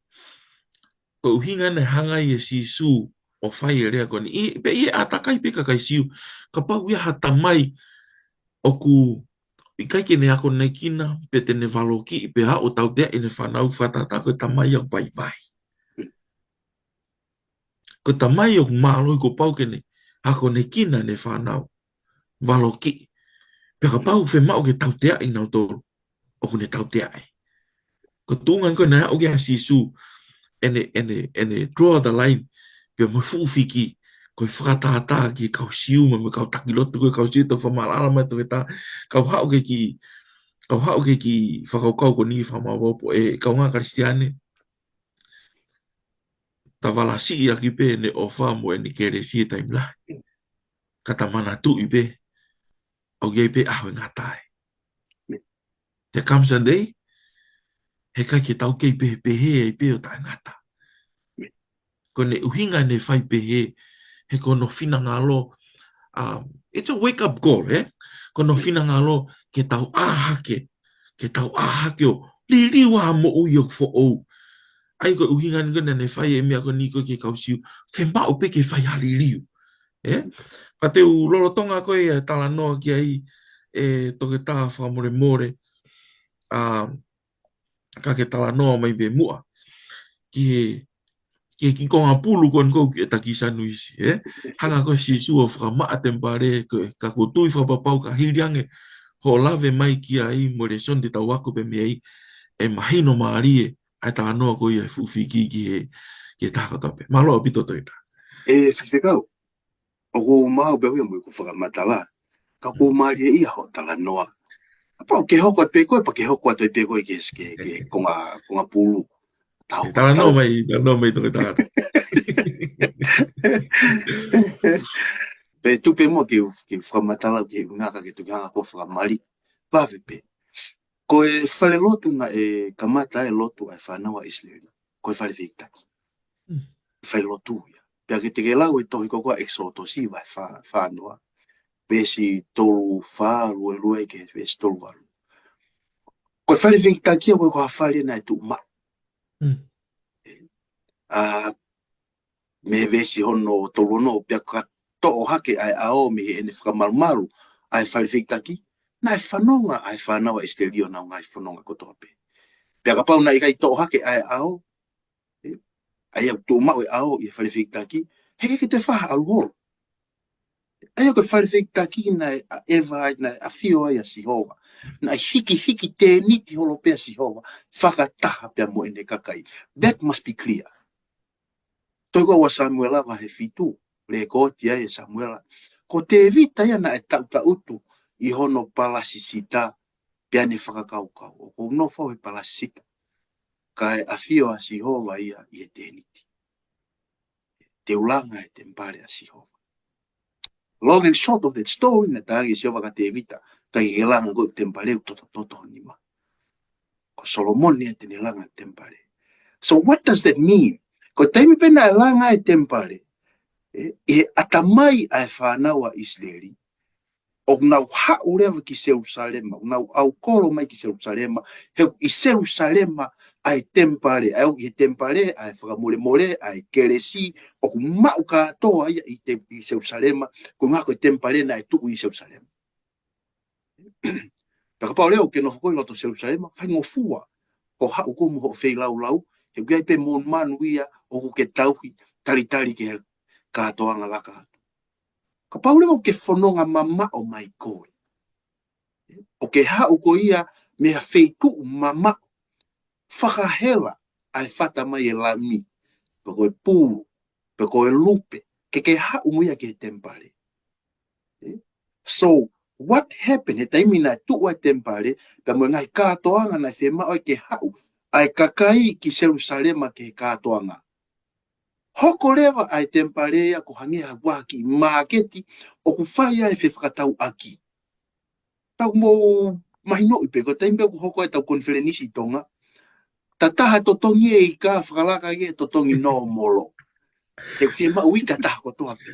ko e ʻuhinga naʻe hanga ai ʻe Sīsū ʻo fai e lea ko eni. ʻI, pea ʻi he ʻātakai pē kakai Siu, kapau ʻoku ʻi ai ha tamai ʻoku ʻikai ke ne akonekina, pe te ne valokiʻi, pe aʻu ʻo tauteaʻi ʻene fānau, fakatātā ko e tamai ʻoku vaivai. Ko e tamai ʻoku mālohi kuo pau ke ne akonekina ʻene fānau, valokiʻi. Pea kapau ʻoku fiemaʻu ke tauteaʻi kinautolu, ʻoku ne tauteaʻi. Ko e tuʻunga ko ē naʻe aʻu ki ai ʻa Sīsū, ʻene, ʻene, ʻene draw the line, pea mo e fuʻu fiki, ko e fakatātā ki he kau Siu, mo e kau taki lotu, ko e kau Siu, tau fakamaʻalaʻala mai toketā, kau haʻu ki he kiʻi, kau haʻu ki he kiʻi fakakaukau ko eni fakamaopoopo, ʻe kaungā Kalisitiane, ta valasiʻi ʻaki pē ʻene ʻofa mo ʻene kelesi he taimi lahi. Ka ta manatuʻi pē, ʻoku ʻi ai pē ʻaho ʻe ngata ai. There comes a day, heʻikai ke tau kei pehē ai pē ʻo taʻengata. Ko ʻene ʻuhinga ʻene fai pehē, he ko hono finangalo, um, it's a wake up call, ē? Ko hono finangalo ke tau ʻā hake, ke tau ʻā hake ʻo liliu ʻa e moʻui ʻoku foʻou. ʻA ia ko e ʻuhinga eni ko ē naʻa ne fai e meʻa ko eni ko ē ki he kau Siu, fiemaʻu pē ke fai ha liliu. Ē? Ka te u lolotonga ko ē ʻa e talanoa ki ai, ʻe toketā fakamolemole, ʻa, ka ke talanoa mai pē muʻa ki he, ki he kiʻi konga pulu ko eni ko ē ki he taki Saint Louis, ē? Hanga ko ē ʻa Sīsū ʻo fakamaʻa temipale ko ē, ka ʻoku ou tui fakapapau ka hili ange hoʻo lave mai ki ai mo e lēsoni te tau ako pē mei ai, ʻe mahino mālie ʻa e talanoa ko ia ʻa e fuʻu fiki ki he, ki he taha kotoa pē. Mālō ʻaupito toketā. ʻE, Faifekau. ʻOku ou maʻu pē au ia mo ʻeku fakamatala. Ka ʻoku mālie ia hoʻo talanoa. Kapau ke hoko atu pē koe, pea ke hoko atu pē koe ke, ke, ke konga, konga pulu. Tau talanoa mai, talanoa mai toki tangata. Pea tuku pē muʻa ke, ke fakamatala ke ʻuhinga ka ke toki hanga ko e fakamali. Vave pē. Ko e fale lotu naʻe kamata e lotu ʻa e fānau ʻa ʻIsileli. Ko e fale fehikitaki. Fale lotu ia. Pea ke te ke lau e tohi ko ē ko ʻEkisotosi vahe fā, fā noa. Veesi tolu fā, lue lue ki he veesi tolu valu. Ko e fale fehikitaki ia ko e ko ha fale naʻe tuʻu maʻu. ʻA, mei he veesi hono tolu ono, pea ka toʻo hake ʻa e ʻao mei heʻene fakamalumalu ʻa e fale fehikitaki, naʻe fanonga ʻa e fānau ʻa ʻIsileli ʻo nau ngaahi fononga kotoa pē. Pea kapau naʻe ʻikai toʻo hake ʻa e ʻao, ʻa ia ʻoku tuʻu maʻu e ʻao ʻi he fale fehikitaki, heʻikai ke toe fai ha ʻalu holo. ʻA ia ko e fale fehikitaki naʻe ʻaʻeva ai, naʻe ʻafio ai ʻa Sihova. Naʻe hikihiki tēniti holo pē ʻa Sihova, fakataha pea mo ʻene kakai. That must be clear. Tohi ko ē ua Samuela vahe fitu, lēkooti ai ʻe Samuela. Ko Tēvita ia naʻe taʻutaʻutu ʻi hono palasisita, pea ne fakakaukau, ʻoku ou nofo he palasisita. Kae ʻafio ʻa Sihova ia ʻi he tēniti. Te u langa e temipale ʻa Sihova. Long and short of that story, naʻe talaange ʻe Sihova kia Tēvita, ʻikai ke langa koe temipale ʻoku totototo ho nima. Ko Solomone ia te ne langa temipale. So what does that mean? Ko e taimi pē naʻe langa e temipale, ʻe, ʻi he ʻatamai ʻa e fānau ʻa ʻIsileli, ʻoku nau haʻu leva ki Selusalema, ʻoku nau ʻaukolo mai ki Selusalema, he ʻoku ʻi Selusalema ʻa e temipale, ʻa e ʻoku ʻi he temipale, ʻa e fakamolemole, ʻa e kelesi, ʻoku maʻu kātoa ia ʻi te, ʻi Selusalema, ko e ʻuhinga ko e temipale naʻe tuʻu ʻi Selusalema. Pea kapau leva ʻoku ke nofo koe ʻi loto Selusalema, faingofua hoʻo haʻu koe mo hoʻo feilaulau, he ʻoku ʻi ai pē monumanu ia ʻoku ke tauhi, talitali ki he kātoanga laka atu. Kapau leva ʻoku ke fononga mamaʻo mai koe, ʻoku ke haʻu koe ia mei ha feituʻu mamaʻo, fakahela ʻa e fata mai e lami, pe ko e pulu, pe ko e lupe, ke ke haʻu mo ia ki he temipale. So, what happened? He taimi naʻe tuʻu ai e temipale, pea mo e ngaahi kātoanga naʻe fiemaʻu ai ke haʻu ʻa e kakai ki Selusalema ki he kātoanga. Hoko leva ʻa e temipale ia ko e hangē ha kiʻi māketi ʻoku fai ai e fefakatauʻaki. Tau mou mahinoʻi pē, ko e taimi pē ʻoku hoko ai ʻetau konifelenisi ʻi Tonga, taha taha totongi e ika, fakalaka ki he totongi nōmolo. He ʻoku fiemaʻu ika taha kotoa pē.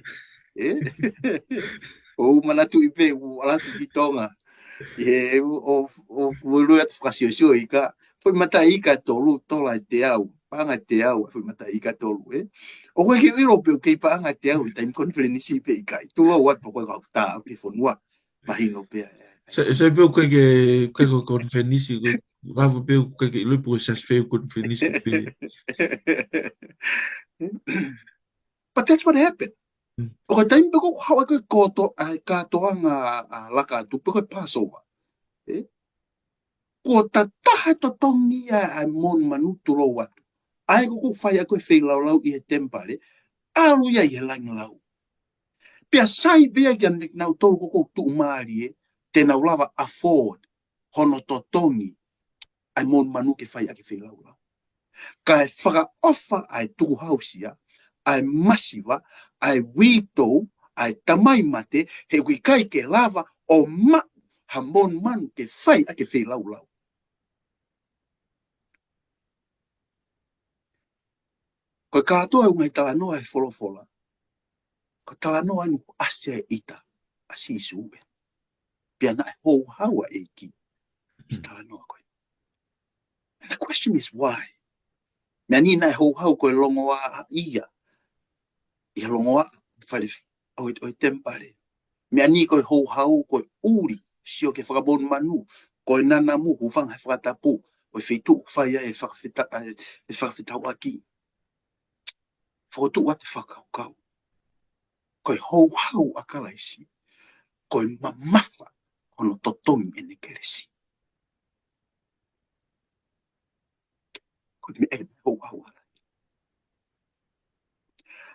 ʻE? ʻOku ou manatuʻi pē, ʻoku ou ʻalu atu ki Tonga. ʻI he ʻo, ʻo, ʻo, ʻo lue atu fakasiosio ika. Foʻi mataʻi ika ʻe tolu, tola ʻe teau, paʻanga ʻe teau, foʻi mataʻi ika ʻe tolu, ʻe? ʻOku ʻikai ke u ʻilo pe ʻoku kei paʻanga ʻe teau ʻi he taimi konifelenisi pe ʻikai. Tulou atu pē ko e kau tā ʻoku ke fonua. Mahino pē ʻa e. Sai, sai pē ʻoku ʻikai ke, ʻikai ko e konifelenisi, ko e lava pē ʻoku ʻikai ke ʻilo pe ko e siasi fē ʻoku konifelenisi pē. But that's what happened. Mm. ʻO ko e taimi pē ko ē ʻoku haʻu ai ko ē kāto, ʻa e kātoanga, ʻa, laka atu pe ko e Passover. ʻE? Kuo taha taha totongi ʻa e monumanu, tulou atu. ʻA ia ko ē ʻoku fai ai ko ē feilaulau ʻi he temipale, ʻalu ia ʻi he langilau. Pea sai pē ia kia kinautolu ko ē ʻoku tuʻumālie, te nau lava afford hono totongi ʻa e monumanu ke fai ʻaki e feilaulau. Kae fakaʻofa ʻa e tukuhausia, ʻa e masiva, ʻa e widow, ʻa e tamai mate, he ʻoku ʻikai ke lava ʻo maʻu ha monumanu ke fai ʻaki e feilaulau. Ko e kātoa ʻoku ngaahi talanoa he folofola, ko e talanoa ʻeni ʻoku ʻasi ai e ʻita ʻa Sīsū ē. Pea naʻe houhau ʻa e ʻEiki ʻi he talanoa ko ē. And the question is why? Meʻa ni naʻe houhau ko e longoaʻa ia. ʻI he longoaʻa fale f-, ʻo e, ʻo e temipale. Meʻa ni ko e houhau ko e ʻuli, sio ki he fakamonumanu, ko e nanamu, hūfanga he fakatapu, ʻo e feituʻu ʻoku fai ai e fakafeta-, ʻa e, e fakafetauʻaki. Fokotuʻu atu e fakakaukau. Ko e houhau ʻa Kalaisi, ko e mamafa hono totongi ʻene kelesi. Ko e meʻa ʻe houhau ʻa Kalaisi.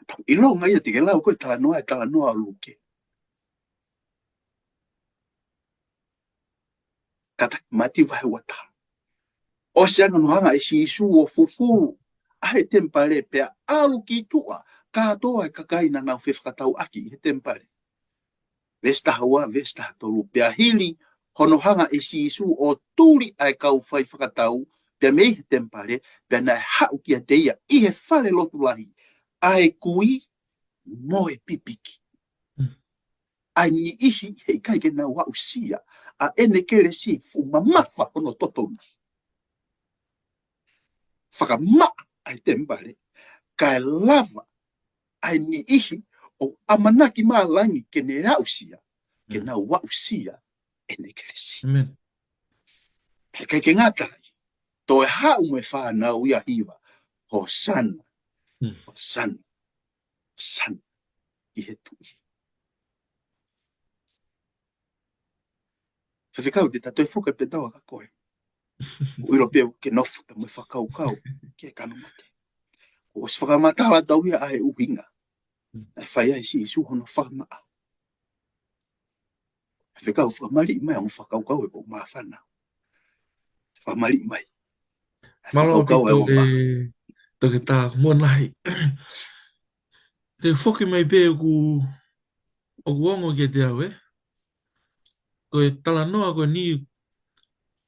Tau ʻilonga ia te ke lau ko e talanoa, e talanoa ʻo Luke. Kātaki, Mātiu vahe ua taha. ʻOsi ange hono hanga ʻe Sīsū ʻo fufulu ʻa e temipale pea ʻalu ki tuʻa kātoa e kakai naʻa nau fefakatauʻaki ʻi he temipale. Veesi taha ua, veesi taha tolu, pea hili hono hanga ʻe Sīsū ʻo tuli ʻa e kau faifakatau pea mei he temipale, pea naʻe haʻu kiate ia ʻi he fale lotu lahi ʻa e kui mo e pipiki. Mm. ʻA e niʻihi heʻikai ke nau aʻusia ʻa ʻene kelesi, fuʻu mamafa hono totonu. Fakamaʻa ʻa e temipale, kae lava ʻa e niʻihi ʻoku ʻamanaki maʻa langi ke ne aʻusia, ke Mm. nau aʻusia ʻene kelesi. Amen. Heʻikai ke ngata ai, toe haʻu mo e fānau ia hiva, Hosana, Mm. Hosana, Hosana ki he Tuʻi. Faifekau, te ta toe foki pē taua kia koe. ʻOku ʻilo pē ʻoku ke nofo pē mo e fakakaukau ki he kanu mate. ʻOsi fakamatala atu ia ʻa e ʻuhinga naʻe fai ai ʻe Sīsū hono fakamaʻa. Faifekau, fakamaliʻi mai ʻa e ongo fakakaukau ʻoku ou māfana. Fakamaliʻi mai. Mālō ʻaupito e ongo mā. Toketā Monahi. Te u foki mai pē ʻoku, ʻoku ongo kiate au, ē? Ko e talanoa ko eni,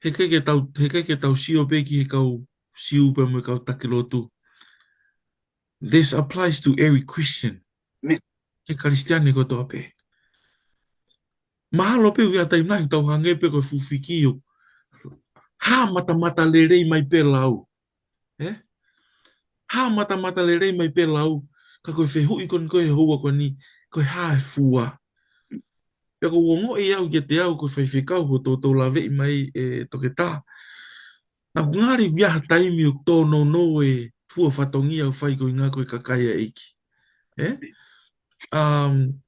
heʻikai ke tau, heʻikai ke tau sio pē ki he kau Siu pea mo e kau taki lotu. This applies to every Christian. Amen. Ki he Kalisitiane kotoa pē. Mahalo pē ʻoku ʻi ai e taimi lahi tau hangē pē ko e fuʻu fiki ʻo hā matamata lelei mai pē lau. Ē? Hā matamata lelei mai pē lau, ka ko e fehuʻi ko eni ko e houa ko eni, ko e hā e fua. Pea ʻoku ongoʻi au kiate au ko e faifekau ko e toutou laveʻi mai ʻe Toketā. Naʻa ngali ʻi ai ha taimi ʻoku tōnounou e fua fatongia ʻoku fai ko e ʻuhinga ko e kakai ʻa e ʻEiki. Ē? Um,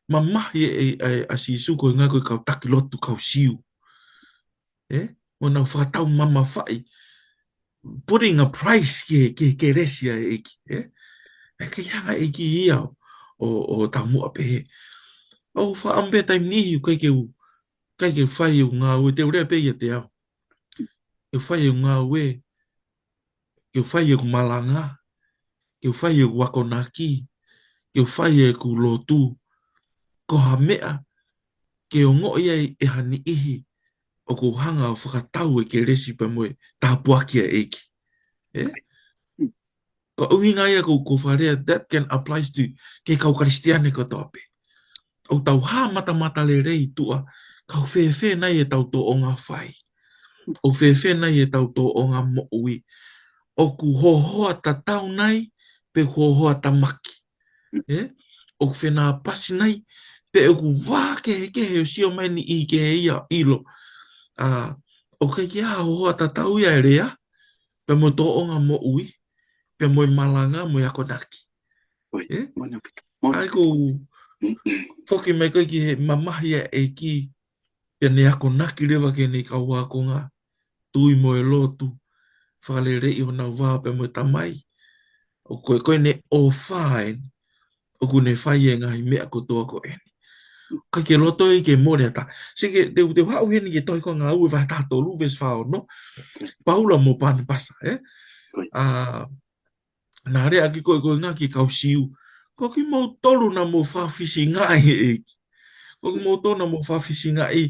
mamahi ʻe, ʻe, ʻe, ʻa Sīsū ko e ʻuhinga ko e kau taki lotu kau Siu. Ē? ʻO nau fakatau mamafaʻi. Putting a price ki he, ki he kelesi ʻa e ʻEiki. Ē? ʻE kei hanga ʻEiki ia ʻo, ʻo, ʻo taumuʻa pehē. ʻOku faʻa pē taimi niʻihi ʻoku ʻikai ke u, ʻikai ke fai ʻeku ngāue, te u lea pē ia te au. Ke fai ʻeku ngāue, ke fai ʻeku malanga, ke fai ʻeku akonaki, ke fai ʻeku lotu, ko ha meʻa ke ongoʻi ai ʻe ha niʻihi ʻoku ou hanga ʻo fakatau e kelesi pea mo e tāpuaki ʻa e ʻEiki. Ē? Ko e ʻuhinga ia ko, ko e fakalea, that can applies to ki he kau Kalisitiane kotoa pē. ʻOku tau hā matamata lelei tuʻa, ka ʻoku fēfē nai ʻetau tōʻonga fai. ʻOku fēfē nai ʻetau tōʻonga moʻui. ʻOku hohoa tatau nai, pe ʻoku hohoa tamaki. Ē? ʻOku fenāpasi nai, pe ʻoku vā kehekehe ʻo sio mai niʻihi kehe ia ʻilo. ʻA, ʻoku ʻikai ke ʻi ai ha hohoa tatau ia e lea, pea mo e tōʻonga moʻui, pea mo e malanga, mo e akonaki. ʻOi, ē? Moʻoni ʻaupito. Moʻoni ʻaupito. ʻA ia ko e foki mai ko ē ki he mamahi ʻa e ʻEiki, pea ne akonaki leva ki heʻene kau ākonga, tui mo e lotu, fakaleleiʻi honau vā pea mo e Tamai. ʻOku ko e, ko ʻene ʻofa eni, ʻoku ne fai e ngaahi meʻa kotoa ko eni. ʻIkai ke loto ia ke mole ʻa e taha. Sio ki he, te u, te u haʻu heni ki he tohi ko Ngāue vahe taha tolu, veesi fā ono. Paula mo Panepasa, ē? ʻOi. ʻA, naʻa ne lea ʻaki ko e, ko e ʻuhinga ki he kau Siu. Ko kimoutolu naʻa mou fakafisingaʻi ʻe he ʻEiki. Ko kimoutolu naʻa mou fakafisingaʻi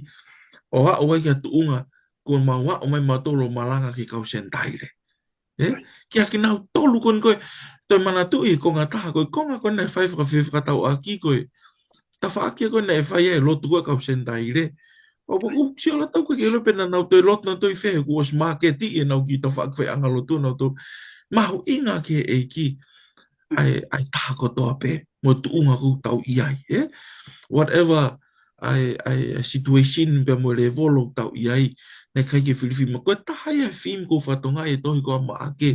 ʻo aʻu ai ki ha tuʻunga, kuo mau aʻu mai mautolu ʻo malanga ki he kau Senitaile. Ē? Right. Kiate kinautolu ko eni ko e, toe manatuʻi konga taha ko e, konga ko eni naʻe fai fakafefakatauʻaki ko e, tafaʻaki ko eni naʻe fai ai e lotu ko e kau Senitaile. ʻOku, ʻoku sio la tau ko e ke lo pe naʻa nau toe lotu naʻa nau toe fē, kuo ʻosi māketi ʻenau kiʻi tafaʻaki faiʻanga lotu naʻa nau toe mahuʻinga ki he ʻEiki ʻa e, ʻa e taha kotoa pē, mo e tuʻunga ʻoku tau ʻi ai, ē? Whatever ʻa e, ʻa e situation pea mo e level ʻoku tau ʻi ai, naʻe ʻikai ke filifili mai. Ko e taha ia e theme ʻoku ou fakatokangaʻi e tohi ko ē ʻa Maʻake,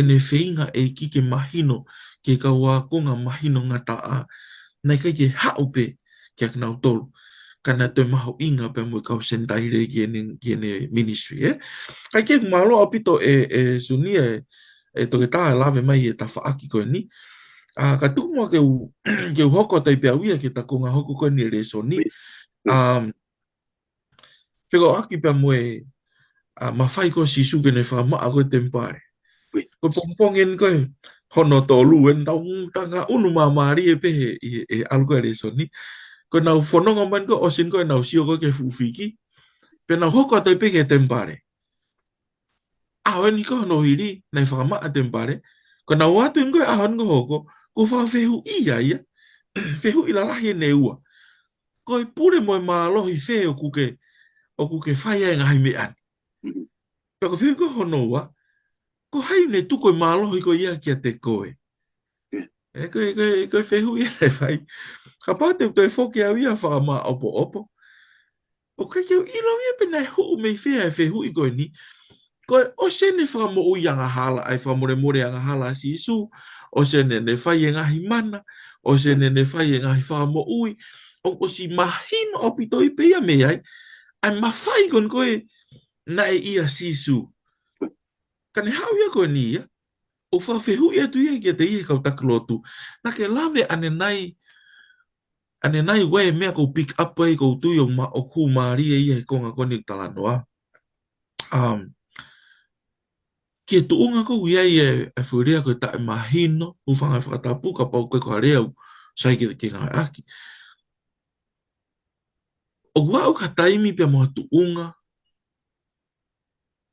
ʻene feinga e ʻEiki ke mahino, ki he kau ākonga mahino ngataʻa, naʻe ʻikai ke haʻu pē kiate kinautolu, ka naʻe toe mahuʻinga pea mo e kau Senitaile ki heʻene, ki heʻene ministry, ē? Kae kehe, mālō ʻaupito ē, ē Sunia, ē, ʻe Toketā e lave mai e tafaʻaki ko eni. ʻA, ka tuku muʻa ke u, ke u hoko atu ai pē au ia ki he takonga hoko ko eni e lēsoni. ʻA, fekauʻaki pea mo e, ʻa, mafai ko ē Sīsū ke ne fakamaʻa ko ē temipale. Ko e pongipongi eni ko ē hono tolu eni tau tanga unu māmālie pē he, ʻi he, he ʻalu ko ē e lēsoni. Ko ʻenau fononga mai ko ē ʻosi eni ko ē ʻenau sio ko ē ki he fuʻu fiki. Pea nau hoko atu ai pē ki he temipale. ʻAho eni ko ē hono hili, naʻe fakamaʻa temipale. Ko ʻenau ō atu eni ko ē ʻaho eni ko ē hoko, ko e fakafehuʻi ia ia. Fehuʻi lalahi eni ʻe ua. Ko e pule mo e mālohi fē ʻoku ke, ʻoku ke fai ai e ngaahi meʻa ni. Pea ko e fehuʻi ko ē hono ua, ko hai ʻoku ne tuku e mālohi ko ia kiate koe? ʻE, ko e, ko e, ko e fehuʻi ia naʻe fai. Kapau te u toe foki au ia fakamāʻopoʻopo. ʻOku ʻikai ke u ʻilo ia pe naʻe hū mei fē ʻa e fehuʻi ko eni. Ko e ʻosi eni e fakamoʻui angahala, ʻa e fakamolemole angahala ʻa Sīsū, ʻosi eni ʻene fai e ngaahi mana, ʻosi eni ʻene fai e ngaahi fakamoʻui, ʻo, ʻosi mahino ʻaupito ia pē ia mei ai, ʻa e mafai ko eni ko ē naʻe ʻia Sīsū. Ka ne haʻu ia ko eni ia, ʻo fakafehuʻi atu ia kiate ia ʻe he kau taki lotu. Naʻa ke lave ʻanenai, ʻanenai ʻa e meʻa ʻoku ou pick up ai ʻoku ou tui ʻoku ma-, ʻoku mālie ia he konga ko eni ʻoku talanoa. Um, ki he tuʻunga ko ē ʻoku ʻi ai e, e foʻi lea ko e taʻemahino, hūfanga he fakatapu, kapau ko e ko ha lea ʻoku sai ke, ke ngāueʻaki. ʻOku aʻu ki ha taimi pea mo ha tuʻunga,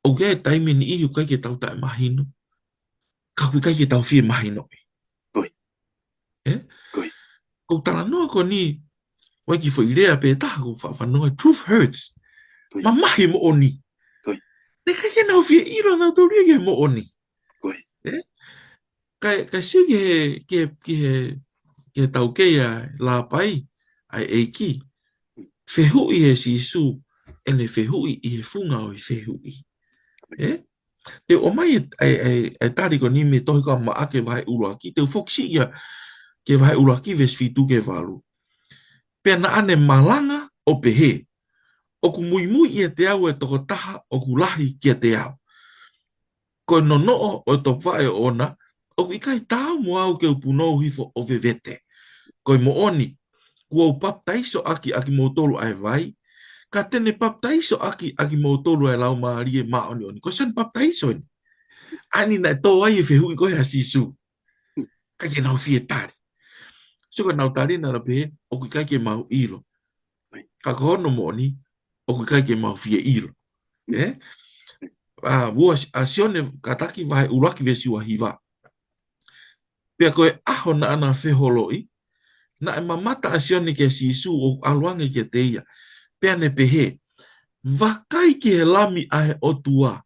ʻoku ʻi ai e taimi ʻe niʻihi ʻoku ʻikai ke tau taʻemahino. Ka ʻoku ʻikai ke tau fie mahinoʻi. Ko ia. ʻE? Ko ia. ʻOku ou talanoa ko eni, ʻoku ʻi ai e kiʻi foʻi lea pē ʻe taha ʻoku ou faʻa fanongo ai, truth hurts. Ko ia. Mamahi e moʻoni. Ko ia. Naʻe ʻikai ke nau fie ʻilo nautolu ia ki he moʻoni. Ko ia. ʻE? Kae, kae sio ki he, ki he, ki he, ki he taukei ʻa e lāpai, ʻa e ʻEiki. Fehuʻi ʻe Sīsū, ʻene fehuʻi ʻi he funga ʻo e fehuʻi. ʻE? Te u ʻomai e, e, e, e tali ko eni mei he tohi ko ia ʻa Maʻake vahe ʻuluaki, te u foki siʻi ia ki he vahe ʻuluaki veesi fitu ki he valu. Pea naʻa ne malanga ʻo pehē, ʻOku muimui ʻiate au e tokotaha ʻoku lahi kiate au. Ko e nonoʻo ʻo e topuvaʻe ʻoʻona, ʻoku ʻikai taau mo au ke u punou hifo ʻo vevete. Ko e moʻoni, kuo u papitaiso ʻaki ʻa kimoutolu ʻa e vai, ka te ne papitaiso ʻaki ʻa kimoutolu ʻa e Laumālie Māʻoniʻoni. Ko Sione Papitaiso eni. ʻA eni naʻe tō ai e fehuʻi ko ē ʻa Sīsū. ʻIkai ke nau fie tali. So ko ʻenau tali naʻa nau pehē, ʻoku ʻikai ke mau ʻilo. Ka ko hono moʻoni, ʻoku ʻikai ke mau fie ʻilo. ʻE? ʻA, ua, ʻa Sione kātaki vahe ʻuluaki veesi ua hiva. Pea ko e ʻaho naʻa na feholoʻi, naʻe mamata ʻa Sione kia Sīsū ʻo ʻalu ange kiate ia. Pea ne pehē, Vakai ki he Lami ʻa e ʻOtua,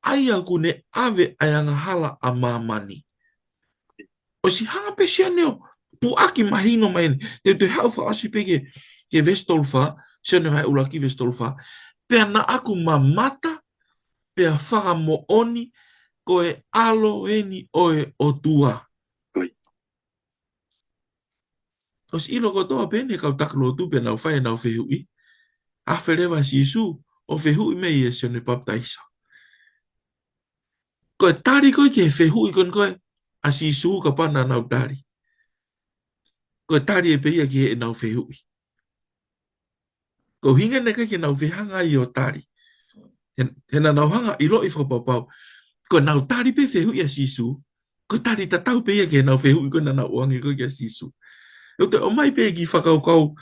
ʻa ia ʻoku ne ʻave ʻa e angahala ʻa māmani. ʻOsi hanga pē Sione ʻo puʻaki mahino mai eni. Te u toe haʻu fakaʻosi pē ki he, ki he veesi tolu fā, Sione vahe ʻuluaki veesi tolu fā. Pea naʻa ku mamata, pea fakamoʻoni, ko e ʻAlo eni ʻo e ʻOtua. Ko ia. ʻOsi ʻilo kotoa pē eni e kau taki lotu pea nau fai ʻenau fehuʻi. Afe leva ʻa Sīsū ʻo fehuʻi mei ai ʻa Sione Papitaiso. Ko e tali ko ē ki he fehuʻi ko eni ko ē ʻa Sīsū kapau naʻa nau tali. Ko e tali ē pē ia ki heʻenau fehuʻi. Ko e ʻuhinga naʻe ʻikai ke nau fie hanga ai ʻo tali. He, he naʻa nau hanga ʻiloʻi fakapapau. Ko ʻenau tali pē fehuʻi ʻa Sīsū. Ko e tali tatau pē ia ki heʻenau fehuʻi ko ē naʻa nau ʻoange ko ē kia Sīsū. ʻOku te ʻomai pē kiʻi fakakaukau.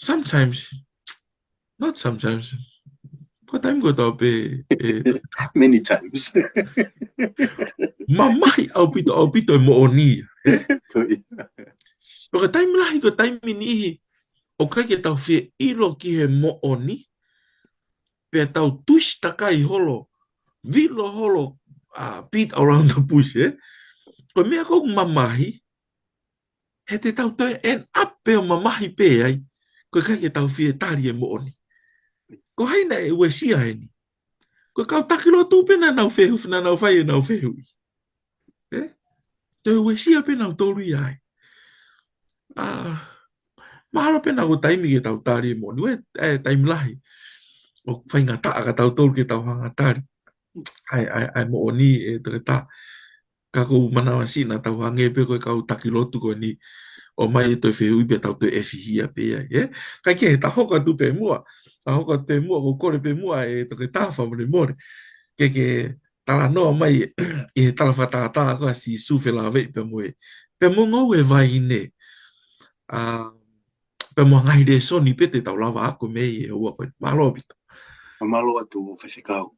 Sometimes, not sometimes. Ko e taimi kotoa pē, ʻe, many times. Mamahi ʻaupito, ʻaupito e moʻoni. Ko ia. Ko e taimi lahi, ko e taimi niʻihi, ʻoku ʻikai ke tau fie ʻilo ki he moʻoni, pea tau tusi takai holo, vilo holo, uh, beat around the bush, ē? Ko e meʻa ko ē ʻoku mamahi, he te tau toe end up pē ʻo mamahi pē ai, ko e ʻikai ke tau fie tali e moʻoni. Ko hai naʻe uesia eni? Ko e kau taki lotu pē naʻa nau fehuʻi, naʻa nau fai ʻenau fehuʻi. ʻE? Toe uesia pē nautolu ia ai. ʻA, mahalo pē naʻa ko e taimi ke tau tali e moʻoni, ʻe, ʻe taimi lahi. ʻOku faingataʻa kia tautolu ke tau hanga tali. ʻAi, ʻai, ʻai moʻoni ʻe toketā. Ka ʻoku ou manavasiʻi naʻa tau hangē pē ko e kau taki lotu ko eni, ʻomai e toe fehuʻi pea tau toe ʻefihia pē ai, ē? Kae kehe, ta hoko atu pē muʻa, ta hoko atu pē muʻa, ʻoku ou kole pē muʻa ʻe Toketā fakamolemole ke ke talanoa mai ʻi he tala fakatātā ko ē ʻa Sīsū felāveʻi pea mo e, pea mo e ngoue vaine. ʻA, pea mo e ngaahi lēsoni pē te tau lava ako mei he houa ko eni. Mālō ʻaupito. Mālō atu, Faifekau.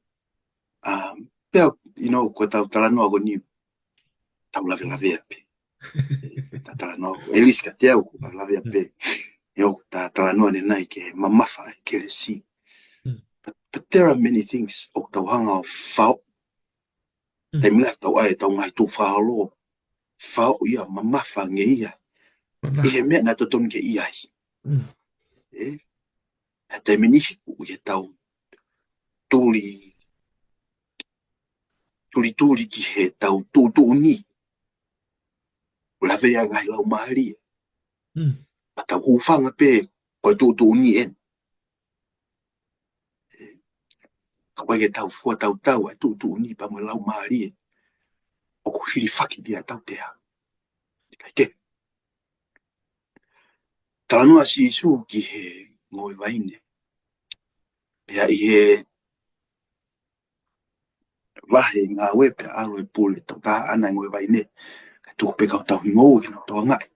Um, pea, you know, ko ʻetau talanoa ko eni, tau lavelavea pē. Ta talanoa, at least kiate au, ʻoku lavelavea pē. ʻIo, ta talanoa ʻanenai ki he mamafa ʻa e kelesi. Mm. But, but there are many things ʻoku tau hanga ʻo fao. Mm. Taimi lahi tau ʻai ʻetau ngaahi tuʻu fakaholo, fao ia, mamafa ange ia. Mana. ʻI he meʻa naʻe totonu ke ʻi ai. Mm. Ē? He taimi niʻihi ʻoku ʻi heʻetau tuli, tulituli ki heʻetau tuʻutuʻuni, ʻoku lavea e ngaahi laumālie. Mm. Pea tau hūfanga pē ko e tuʻutuʻuni eni. Ka ʻoku ʻikai ke tau fua tautau ʻa e tuʻutuʻuni pea mo e laumālie ʻoku hilifaki ʻi he tautea. Kae kehe, talanoa ʻa Sīsū ki he ngoue vaine. Pea ʻi he vahe Ngāue pea ʻalu e pule tautaha ʻana e ngoue vaine. Kae tuku pē kau tauhi ngoue ke nau tokangaʻi.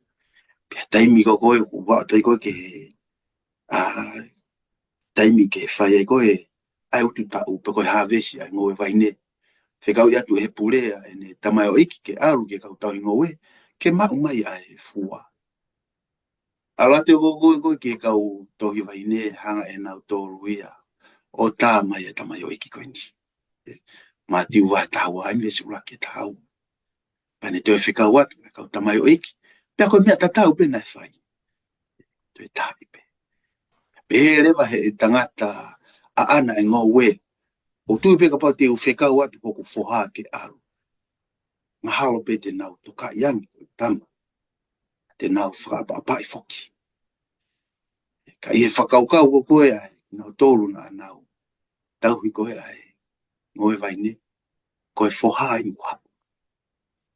Pea taimi ko ē ʻoku vaʻa tai ko ē ki he, ʻa, taimi ke fai ai ko ē ʻa e ututaʻu pe ko e hāvesi ʻa e ngoue vaine. Fekauʻi atu ʻe he pule ʻa ʻene tamaioʻeiki ke ʻalu ki he kau tauhi ngoue ke maʻu mai ʻa e fua. ʻAlu atu e kau, kau, kau ki he kau tauhi vaine, hanga ʻe nautolu ia ʻo tā mai e tamaioʻeiki ko eni. Mātiu vahe taha ua ʻa e veesi ʻuluaki ki he taha ua. Pea ne toe fekau atu e kau tamaioʻeiki, pea ko e meʻa tatau pē naʻe fai. Toe taaʻi pē. Pehē leva ʻe he tangata ʻaʻana e ngoue, ʻOku ou tui pē kapau te u fekau atu hoku foha ke ʻalu, mahalo pē te nau tokaʻi ange ko e tama, te nau fakaʻapaʻapaʻi foki. Ka ʻi he fakakaukau ko ē ʻa kinautolu naʻa nau tauhi ko ē ʻa e ngoue vaine, ko e foha eni ʻoku haʻu.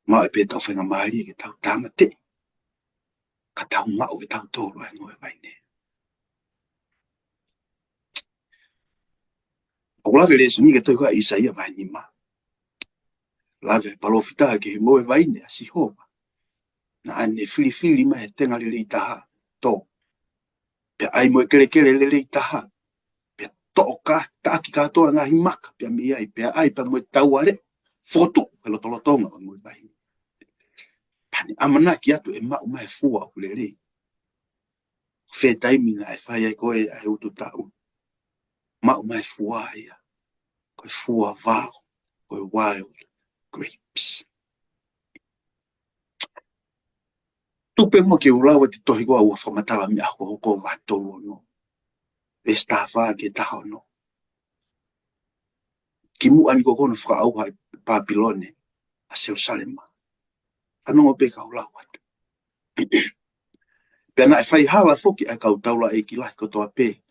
Maʻu pē ʻetau faingamālie ke tau tāmateʻi, ka tau maʻu ʻe tautolu ʻa e ngoue vaine. ʻOku lave e lēsoni ke tohi ko ē ʻa ʻĪsaia vahe nima. Lave e palōfita ki he ngoue vaine ʻa Sihova, naʻa ne filifili mai he tenga lelei taha, tō, pea ʻai mo e kelekele lelei taha, pea toʻo ka, taʻaki kātoa e ngaahi maka pea mei ai, pea ʻai pea mo e taua leʻo, fokotuʻu he lotolotonga ʻo e ngoue vaine. Pea ne ʻamanaki atu ʻe maʻu mai e fua ʻoku lelei. Ko e fē taimi naʻe fai ai ko ē ʻa e ututaʻu, maʻu mai e fua ia, ko e fua vao, ko e wild grapes. Tuku pē muʻa ke u lau atu e tohi ko ē ʻa Ua Fakamatala Meʻa Hokohoko vahe tolu ono, veesi taha fā ki he taha ono. Kimuʻa eni ko ē ko hono fakaʻauha ʻe Pāpilone ʻa Selusalema. Fanongo pē kau lau atu. Pea naʻe faihala foki ʻa e kau taulaʻeiki lahi kotoa pē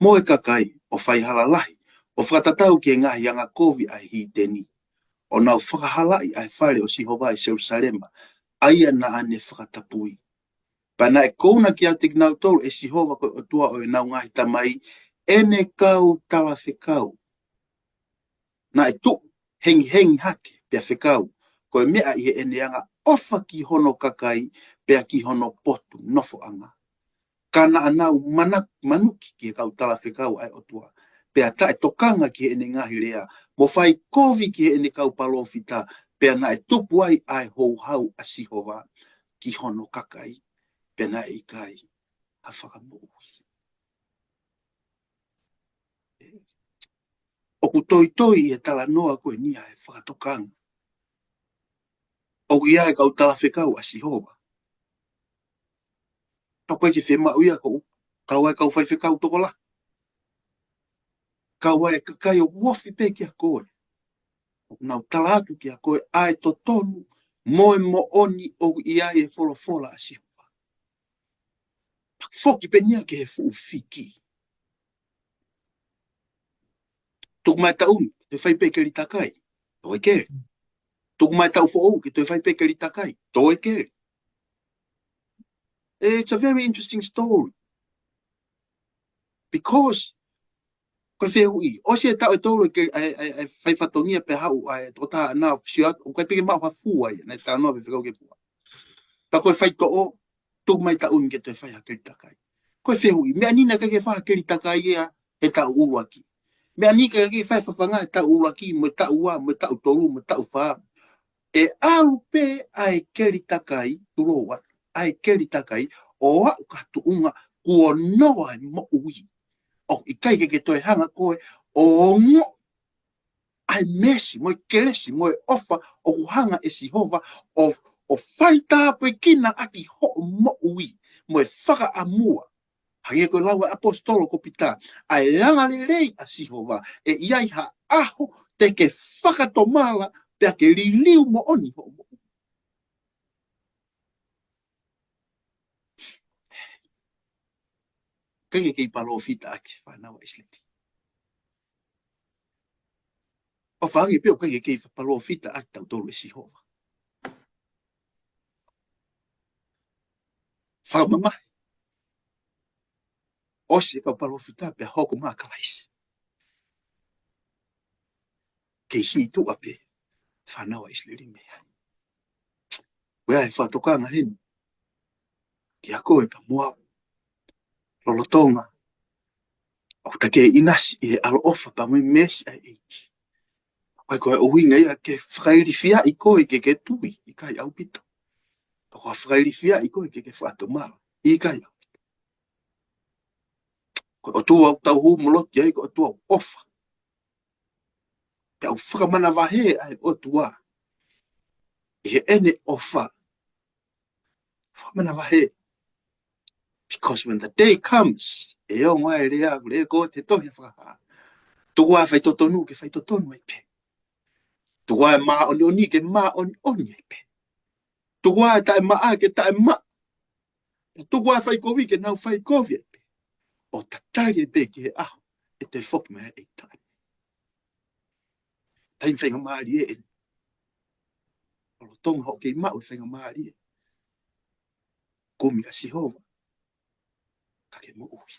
mo e kakai, ʻo faihala lahi, ʻo fakatatau ki he ngaahi angakovi ʻa e hiteni, ʻo nau fakahalaʻi ʻa e fale ʻo Sihova ʻi Selusalema, ʻa ia naʻa ne fakatapui. Pea naʻe kouna kiate kinautolu ʻe Sihova ko e ʻOtua ʻo ʻenau ngaahi tamai, ʻene kau talafekau naʻe tuʻu hengihengi hake, pea fekau, ko e meʻa ʻi heʻene angaʻofa ki hono kakai, pea ki hono potu nofoʻanga. Ka naʻa nau mana-, manuki ki he kau talafekau ʻa e ʻOtua, pea taʻetokanga ki heʻene ngaahi lea, mo fai kovi ki heʻene kau palōfita, pea naʻe tupu ai ʻa e houhau ʻa Sihova ki hono kakai, pea naʻe ʻikai ha fakamoʻui. ʻOku toitoi ʻi he talanoa ko eni ʻa e fakatokanga ʻoku ʻi ai e kau talafekau ʻa Sihova. Pea ʻoku ʻikai ke fiemaʻu ia ko e kau ai e kau faifekau tokolahi. Kau ai e kakai ʻoku ofi pē kia koe, ʻoku nau tala atu kia koe ʻa e totonu mo e moʻoni ʻoku ʻi ai e folofola ʻa Sihova. Pea foki pē eni ia ki he fuʻu fiki. Tuku mai e taʻu ni, te fai pē keli takai. ʻOku ʻikai ke Tuku mai taʻu foʻou ke toe fai pē keli takai. Toe keli. It's a very interesting story. Because ko e fehuʻi, ʻosi e taʻu ʻe tolu e keli, ʻa e, ʻa e, ʻa e fai fatongia pea haʻu ʻa e tokotaha ʻana ʻo sio atu, ʻoku ʻikai pē ke maʻu ha fua ia, naʻe talanoa pē fekau ke fua. Ka ko e faitoʻo, tuku mai taʻu ni ke toe fai ha keli takai. Ko e fehuʻi, meʻa ni naʻe ʻikai ke fai ha keli takai ia he taʻu ʻuluaki. Meʻa ni ʻikai ke fai fafanga he taʻu ʻuluaki, mo e taʻu ua, mo e taʻu tolu, mo e taʻu fā. ʻE ʻalu pē ʻa e keli takai, tulou atu, ʻa e keli takai, ʻo aʻu ki ha tuʻunga kuo noa e moʻui. ʻOku ʻikai ke ke toe hanga koe ʻo ongoʻi ʻa e meesi, mo e kelesi, mo e ʻofa ʻoku hanga ʻe Sihova ʻo, ʻo faitāpuekina ʻaki hoʻo moʻui, mo e fakaʻamua. Hangē ko e lau ʻa e ʻaposetolo ko Pita, ʻa e angalelei ʻa Sihova, ʻe ʻi ai ha ʻaho te ke fakatomala, pea ke liliu moʻoni hoʻo moʻui. ʻIkai ke kei palōfita ʻaki e fānau ʻa ʻIsileli. ʻOfa ange pē ʻoku ʻikai ke kei palōfita ʻaki tautolu ʻe Sihova. Fakamamahi. ʻOsi e kau palōfita pea hoko mai ʻa Kalaisi. Kei hītuʻa pē fānau ʻa ʻIsileli mei ai. Ko ia e fakatokanga heni kia koe pea mo au. Lolotonga ʻoku ta kei ʻinasi ʻi he ʻaloʻofa pea mo e meesi ʻa e ʻEiki. ʻIkai ko e ʻuhinga ia ke fakailifiaʻi koe ke ke tui, ʻikai ʻaupito. Ka ko e fakailifiaʻi koe ke ke fakatomala, ʻikai ʻaupito. Ko e ʻOtua ʻoku tau hū mo lotu ki ai, ko e ʻOtua ʻoku ʻofa. Pea ʻoku fakamanavahē ʻa e ʻOtua ʻi heʻene ʻofa. Fakamanavahē. Because when the day comes, ʻe ongo ai e lea, lea ko e tohi ʻa Fakahā. Tuku ā e faitotonu ke faitotonu ai pē. Tuku ā e māʻoniʻoni ke māʻoniʻoni ai pē. Tuku ā e taʻemaʻa ke taʻemaʻa. Pea tuku ā e faikovi ke nau faikovi ai pē. ʻO tatali ai pē ki he ʻaho ʻe toe foki mai ai e ʻEiki Taʻane. Taimi faingamālie eni. Lolotonga hoʻo kei maʻu e faingamālie, kumi kia Sihova, ka ke moʻui.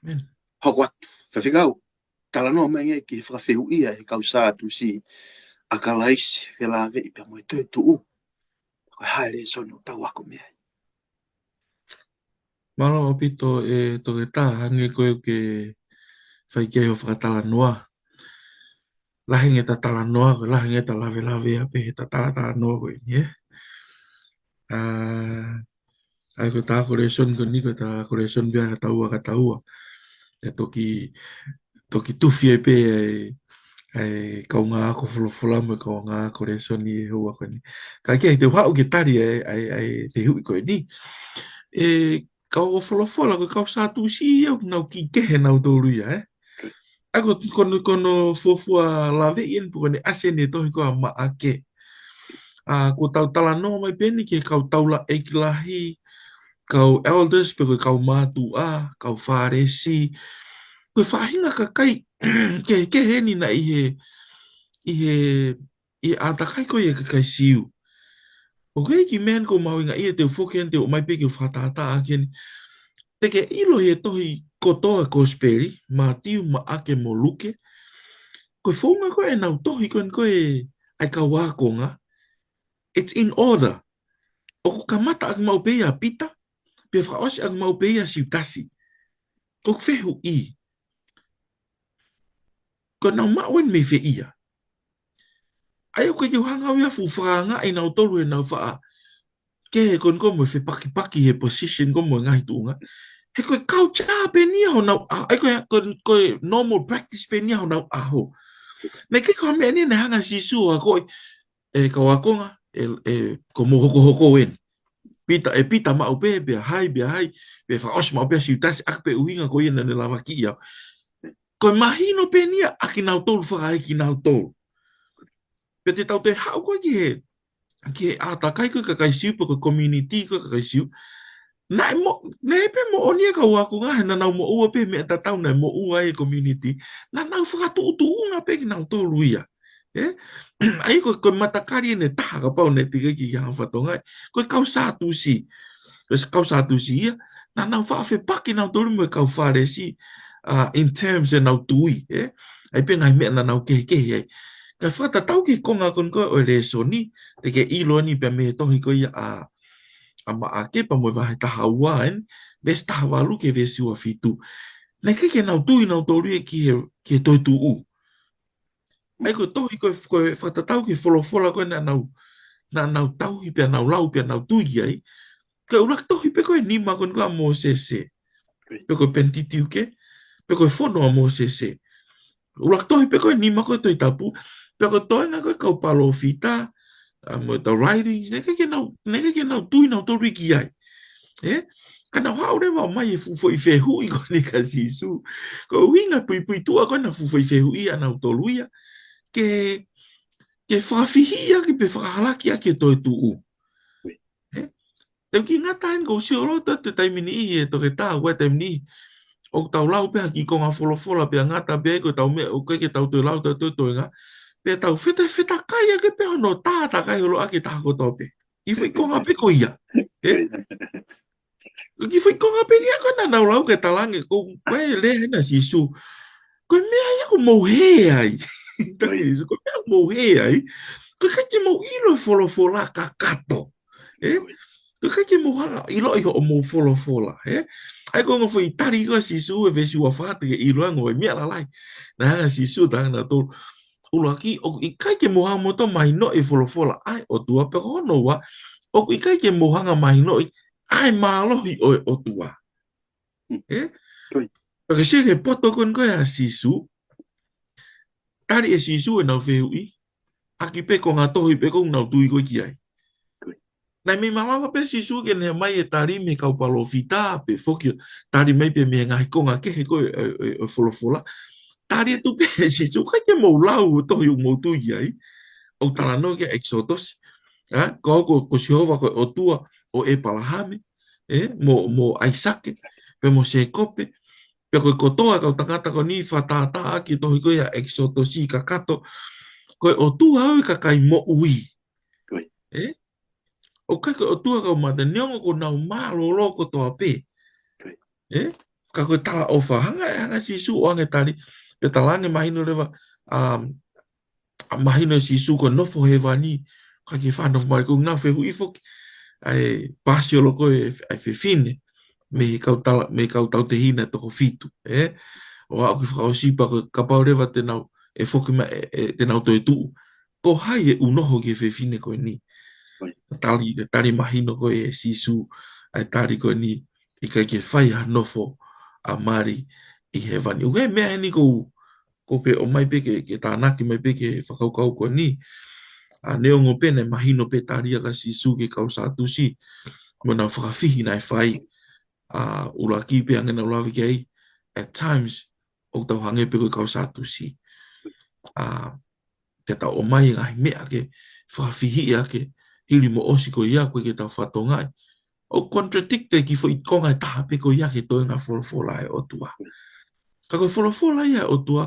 Amen. Hoko atu, faifekau, talanoa mai ange ki he fakafehuʻia ʻe he kau Sātusi ʻa Kalaisi, felāveʻi pea mo e toetuʻu. Ko e hā e lēsoni ʻoku tau ako mei ai? Mālō ʻaupito e toketā, hangē ko ē ʻoku ke fai ki ai hoʻo fakatalanoa. Lahi ange ʻeta talanoa, ko e lahi ange ʻeta lavelave ʻa pē he ta talatalanoa ko eni, ē? ʻA, ʻa ia ko ʻeta ako lēsoni ko eni, ko ʻeta ako lēsoni pē ʻa e taua ka taua. Te toki, toki tufi ai pē ʻa e, ʻa e kaungā ako folofola mo e kaungā ako lēsoni ʻi he houa ko eni. Ka ʻi he te u haʻu ke tali ʻa e, ʻa e, ʻa e fehuʻi ko eni. ʻE, kau ʻo folofola, ko e kau Sātusi ia ʻoku nau kiʻi kehe nautolu ia, ē? ʻA ia ko, ko hono, ko hono fuofua laveʻi eni, pe ko ʻene ʻasi eni e tohi ko ia ʻa Maʻake. ʻA, ko ʻetau talanoa mai pē eni ki he kau taulaʻeiki lahi, kau elders, pe ko e kau mātuʻa, kau Fālesi. Ko e faʻahinga kakai kehekehe eni naʻe ʻi he, ʻi he ʻi he ʻātakai ko ia ʻa e kakai Siu. ʻOku ʻi ai e kiʻi meʻa eni ʻoku mahuʻinga ia te u foki eni, te u ʻomai pē ke u fakatātā ʻaki eni. Te ke ʻilo ʻi he tohi kotoa e Kosipeli, Mātiu, Maʻake mo Luke. Ko e founga ko ē ʻenau tohi ko eni ko ē ʻa e kau ākonga. It's in order. ʻOku kamata ʻaki maʻu pē ia ʻa Pita, pea fakaʻosi ʻaki maʻu pē ia ʻa Siutasi. Ko ʻeku fehuʻi, ko ʻenau maʻu eni mei fē ia? ʻA ia ʻoku ʻikai ke u hanga au ia ʻo fuʻu fakaangaʻi nautolu ʻenau faʻa kehe ko eni ko ē mo e fepakipaki he position ko ē mo e ngaahi tuʻunga. He ko e culture pē eni ia honau ʻa-, ʻa ia ko e, ko e, ko e normal practice pē eni ia honau ʻaho. Naʻe ʻikai ko ha meʻa eni naʻe hanga ʻe Sīsū ʻo akoʻi, ʻe kau ākonga, ʻe, ʻe, ko hoʻomou hokohoko eni. Pita, ʻe Pita maʻu pē, pea hai, pea hai, pea fakaʻosi maʻu pē ʻa Siutasi, ʻa ia ko e ʻuhinga ko ia naʻa ne lavakiʻi au. Ko e mahino pē eni ia ʻa kinautolu fakaekinautolu. Pea te tau toe haʻu ko ē ki he, ki he ʻātakai ko ē ʻa e kakai Siu, pe ko e community ko ē ʻa e kakai Siu. Naʻe mo-, naʻe pē moʻoni e kau ākonga he naʻa nau moʻua pē he meʻa tatau naʻe moʻua ai e community. Naʻa nau fakatuʻutuʻunga pē kinautolu ia. ʻE? ʻA ia ko, ko e matakali ʻeni ʻe taha kapau naʻe teʻeki ke ʻi ai ha fatongia. Ko e kau Sātusi. Ko e kau Sātusi ia, naʻa nau faʻa fepaki nautolu mo e kau Fālesi, ʻa, in terms ʻenau tui, ʻe? ʻA ia pē ngaahi meʻa naʻa nau kehekehe ai. Ka fakatatau ki he konga ko eni ko ē ʻo e lēsoni, te ke ʻilo ʻeni pē mei he tohi ko ia ʻa, ʻa Maʻake pea mo e vahe taha ua ʻeni, veesi taha valu ki he veesi ua fitu. Naʻe ʻikai ke nau tui nautolu ia ki he, ki he toetuʻu. ʻA ia ko e tohi ko e, ko e fakatatau ki he folofola ko ē naʻa nau, naʻa nau tauhi pea nau lau pea nau tui ai. Ko e ʻuluaki tohi pē ko ē ʻe nima ko eni ko ē ʻa Mōsese. Pe ko e Penitetiuke, pe ko e fono ʻa Mōsese. ʻUluaki tohi pē ko ē ʻe nima ko ē ʻo e Tohi Tapu, pea ko e toenga ko ē kau palōfita, ʻa, mo e writings, naʻe ʻikai ke nau, naʻe ʻikai ke nau tui nautolu ia ki ai. ʻE? Ka nau haʻu leva ʻo ʻomai e fuʻu foʻi fehuʻi ko eni kia Sīsū. Ko e ʻuhinga puipuituʻa ko ē naʻa nau fuʻu foʻi fehuʻi ʻanautolu ia. Ke, ke fakafihiʻi ʻaki pe fakahalaki ʻaki e toetuʻu. ʻE? Te u kiʻi ngata ʻeni ʻoku ou sio ʻaupito he taimi ni ʻi he toketā, ʻa e taimi ni ʻoku tau lau pē ha kiʻi konga folofola pea ngata pē ko ʻetau meʻa ʻoku ʻikai ke tau toe lau, tau toe toenga. Pea tau feta, fetakai ʻaki pē hono tā takai holo ʻaki e taha kotoa pē. Kiʻi foʻi konga pē ko ia. ʻE? Kiʻi foʻi konga pē ia ko ē naʻa nau lau ke talaange ko e lea ʻeni ʻa Sīsū. Ko e meʻa ia ʻoku mou hē ai. Taki Sīsū, ko e meʻa ʻoku mou hē ai. Ko e ʻikai ke mou ʻilo e folofola kakato. ʻE? Ko e ʻikai ke mou hanga ʻiloʻi hoʻomou folofola, ʻe? ʻA ia ko e ongo foʻi tali ko ē ʻa Sīsū he veesi ua fā te ke ʻilo ange ʻa e meʻa lalahi. Naʻe hanga ʻe Sīsū ʻo talaange nautolu. ʻUluaki, ʻoku ʻikai ke mou hanga moutolu ʻo mahinoʻi e folofola ʻa e ʻOtua, pea ko hono ua, ʻoku ʻikai ke mou hanga mahinoʻi ʻa e mālohi ʻo e ʻOtua. ʻE? Pea ke sio ki he poto ko eni ko ē ʻa Sīsū, tali ʻe Sīsū ʻenau fehuʻi, ʻaki pē konga tohi pē ʻoku nau tui ko ē ki ai. Naʻe mei malava pē Sīsū ke ne ʻomai e tali mei he kau palōfita, pe foki ʻo tali mai pē mei he ngaahi konga kehe ko ē ʻo e, ʻo e, ʻo e folofola. Tali atu pē ʻe Sīsū, ʻikai ke mou lau e tohi ʻoku mou tui ki ai. ʻOku talanoa ki ai ʻEkisoto. ʻA, ko, ko, ko Sihova ko e ʻOtua ʻo ʻĒpalahame, ʻe, mo, mo ʻAisake, pea mo Sēkope, pea ko e kotoa e kau tangata ko eni fakatātā ʻaki e tohi ko ia ʻEkisoto kakato, ko e ʻOtua ʻo e kakai moʻui. ʻE? ʻOku ʻikai ko e ʻOtua kau mate, neongo ʻoku nau mālōlō kotoa pē. ʻE? Ka ko e talaʻofa, hanga, hanga ʻe Sīsū ʻo ʻoange tali, pea talaange mahino leva, um, ʻa mahino ʻe Sīsū ko e nofo hēvani, ʻikai ke fai ha nofo mali, ko ʻenau fehuʻi foki ʻa e pāsiolo ko ē ʻa e fefine, mei he kau tala, mei he kau tautehina ʻe toko fitu, ʻe? ʻO aʻu ki he fakaʻosi pea ko e kapau leva te nau, ʻe foki mai, ʻe, ʻe, te nau toetuʻu. Ko hai ʻe ʻunoho ki he fefine ko eni? Tali, tali mahino ko ē ʻe Sīsū, ʻa e tali ko eni, ʻikai ke fai ha nofo ʻa mali ʻi hēvani. ʻOku ʻi ai e meʻa ʻeni ʻoku, ʻoku ou pehē ʻomai pē ke, ke tānaki mai pē ki he fakakaukau ko eni. ʻA, neongo pē naʻe mahino pē tali ia ʻa Sīsū ki he kau Sātusi, mo ʻenau fakafihi naʻe fai. ʻA, ʻuluaki pē hangē naʻa ku lave ki ai, at times, ʻoku tau hangē pē ko e kau Sātusi. ʻA, te tau ʻomai e ngaahi meʻa ke fakafihiʻi ʻaki e hili mo ʻosi ko ia ʻoku ʻikai ke tau fatongia ai. ʻOku contradict e kiʻi foʻi konga ʻe taha pē ko ia ki he toenga folofola ʻa e ʻOtua. Ka ko e folofola ia ʻa e ʻOtua,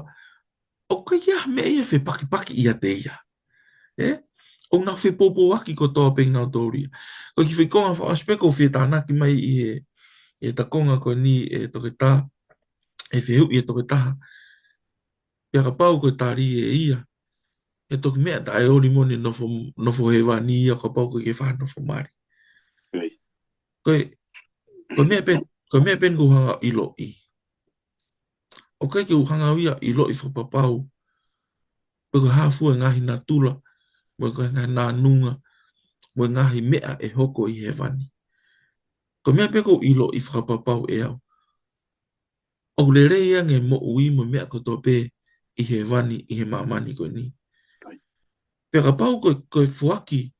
ʻoku ʻikai ha meʻa ia ʻe fepakipaki ʻiate ia. ʻE? ʻOku nau fepoupouaki kotoa pē kinautolu ia. Ko e kiʻi foʻi konga fakaʻosi pē ʻoku ou fie tānaki mai ʻi he, ʻi he ta konga ko eni ʻe toketā, ʻe fehuʻi ʻe toketā. Pea kapau ko e tali ʻe ia, ʻe toki meʻa taʻeoli moʻoni e nofo, nofo hēvani ia kapau ʻoku ʻikai ke fai ha nofo mali. Ko e, ko e meʻa pē, ko e meʻa pē ʻoku ou hanga ʻo ʻiloʻi. ʻOku ʻikai ke u hanga au ia ʻo ʻiloʻi fakapapau pe ko e hā fua e ngaahi natula, mo e ngaahi nānunga, mo e ngaahi meʻa ʻe hoko ʻi hēvani. Ko e meʻa pē ʻoku ou ʻiloʻi fakapapau ʻe au, ʻoku lelei ange e moʻui mo e meʻa kotoa pē ʻi hēvani, ʻi he māmani ko eni. Pea kapau ko e, ko e foaki,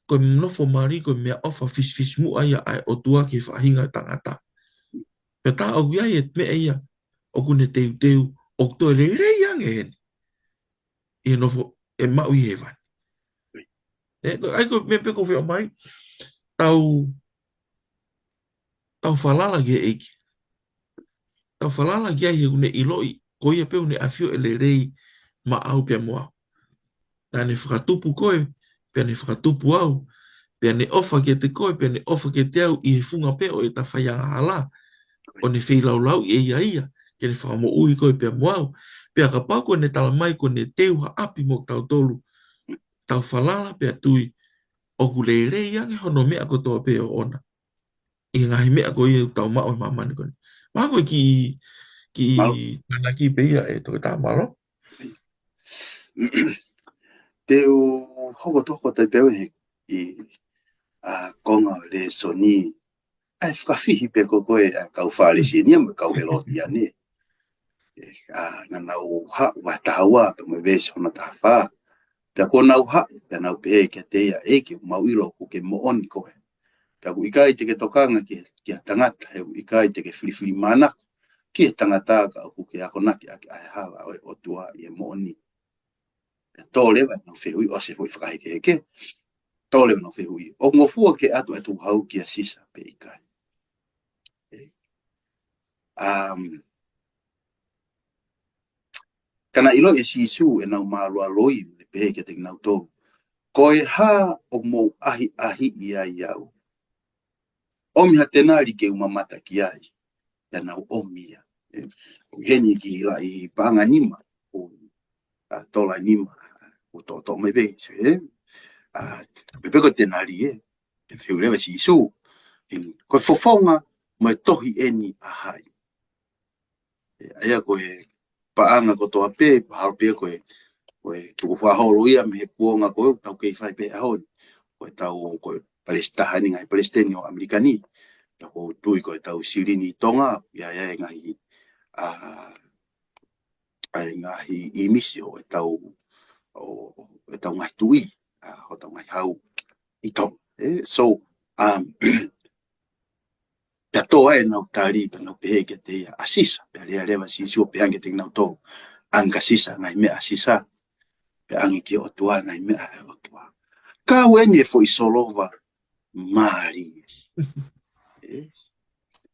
ko e nofo mali, ko e meʻaʻofa fisifisimuʻa ia ʻa e ʻOtua ki he faʻahinga ʻo e tangata. Pea tā ʻoku ʻi ai e meʻa ia ʻoku ne teuteu, ʻoku toe lelei ange heni ʻi he nofo ʻe maʻu ʻi hēvani. ʻE, ko, ʻa ia ko e meʻa pē ʻoku ou fie ʻomai, tau, tau falala ki he ʻEiki. Tau falala ki ai he ʻoku ne ʻiloʻi, ko ia pē ʻoku ne ʻafio ʻe lelei maʻau pea mo au. Naʻa ne fakatupu koe, pea ne fakatupu au, pea ne ʻofa kiate koe, pea ne ʻofa kiate au ʻi he funga pē ʻo ʻeta faiangahala, ʻo ne feilaulau ʻe ia ia, ke ne fakamoʻui koe pea mo au. Pea kapau ko ʻene tala mai ko ʻene teu ha ʻapi mo kitautolu, tau falala pea tui, ʻoku lelei ange hono meʻa kotoa pē ʻoʻona ʻi he ngaahi meʻa ko ia ʻoku tau maʻu ʻi māmani ko eni. Mahalo ko e kiʻi, kiʻi tānaki pē ia ʻe Toketā, mālō. Te u hoko atu ʻo toe pehē ʻi he konga ʻo e lēsoni, ʻa e fakafihi pē ko ē ʻa e kau Fālesi eni ia mo e kau Heloti eni. ʻA, naʻa nau haʻu, vahe taha ua pea mo e veesi hono taha fā. Pea kuo nau haʻu, pea nau pehē kiate ia, ʻEiki, ʻoku mau ʻilo ʻoku ke moʻoni koe. Pea ʻoku ʻikai te ke tokanga ki, ki ha tangata, he ʻoku ʻikai te ke filifilimānako ki he tangata, ka ʻoku ke akonaki ʻaki ʻa e hala ʻo e ʻOtua ʻi he moʻoni. Pea tō leva ʻenau fehuʻi, ʻosi e foʻi fakahekeheke. Tō leva ʻenau fehuʻi, ʻoku ngofua ke ʻatu ʻa e tukuhau kia Sisa pe ʻikai? Um, ka naʻe ʻilo ʻe Sīsū ʻenau mālualoi, ne pehē kiate kinautolu, Ko e hā ʻoku mou ʻahiʻahiʻi ai au? ʻOmi ha tenali ke u mamata ki ai. Pea nau ʻomi ia. ʻE, ʻoku ʻi heni kiʻi laʻi paʻanga nima, ʻo, ʻa, tola nima, ʻo toʻotoʻo mai pē, ē? ʻA, pehē pē ko e tenali, ē? Pea fehuʻi leva ʻe Sīsū, ē, ko e fofonga mo e tohi eni ʻa hai? ʻA ia ko e paʻanga kotoa pē, mahalo pē ko e, ko e tukufakaholo ia mei he kuonga ko ē ʻoku tau kei fai pē he ʻaho ni. Ko e tau, ko e palesiteni, ngaahi palesiteni ʻo ʻAmelika ni. Pea ʻoku ou tui ko e tau silini ʻi Tonga, ʻoku ʻi ai e ngaahi, ʻa, ʻa e ngaahi ʻīmisi ʻo e tau, ʻo, ʻo e tau ngaahi tuʻi, ʻa, ʻo e tau ngaahi hau ʻi Tonga. ʻE, so, um, pea tō ai ʻenau tali, pea nau pehē kiate ia, ʻa Sisa, pea lea leva ʻa Sīsū ʻo pehē ange kiate kinautolu, ʻAnge kia Sisa ngaahi meʻa ʻa Sisa, pea ʻange ki he ʻOtua ngaahi meʻa ʻa e ʻOtua. Ka ʻoku ʻi ai eni e foʻi solova mālie. ʻE?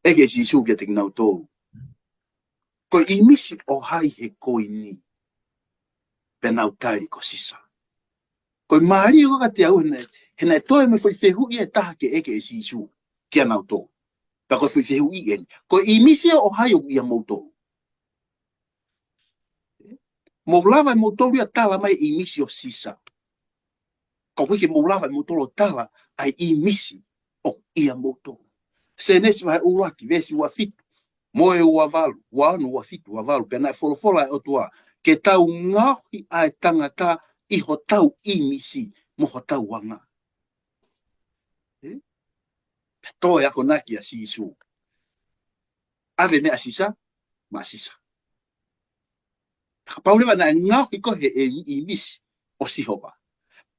ʻEke ʻe Sīsū kiate kinautolu, Ko e ʻīmisi ʻo hai he koini? Pea nau tali ko Sisa. Ko e mālie ko ē kiate au he naʻe, he naʻe toe mo e foʻi fehuʻi ʻe taha ke ʻeke ʻe Sīsū kia nautolu. Pea ko e foʻi fehuʻi eni. Ko e ʻīmisi ʻo hai ʻoku ʻia moutolu? Mou lava ʻe moutolu ia ʻo tala mai e ʻīmisi ʻo Sisa. Ka ʻoku ʻikai ke mou lava ʻe moutolu ʻo tala ʻa e ʻīmisi ʻoku ʻia moutolu. Sēnesi vahe ʻuluaki, veesi ua fitu, mo e ua valu, ua ono, ua fitu, ua valu, pea naʻe folofola ʻa e ʻOtua, Ke tau ngaohi ʻa e tangata ʻi hotau ʻīmisi mo hotau anga. ʻE? Pea toe akonaki ʻa Sīsū, ʻAve meʻa ʻa Sisa maʻa Sisa. Kapau leva naʻe ngaohi koe he ʻī-, ʻīmisi ʻo Sihova,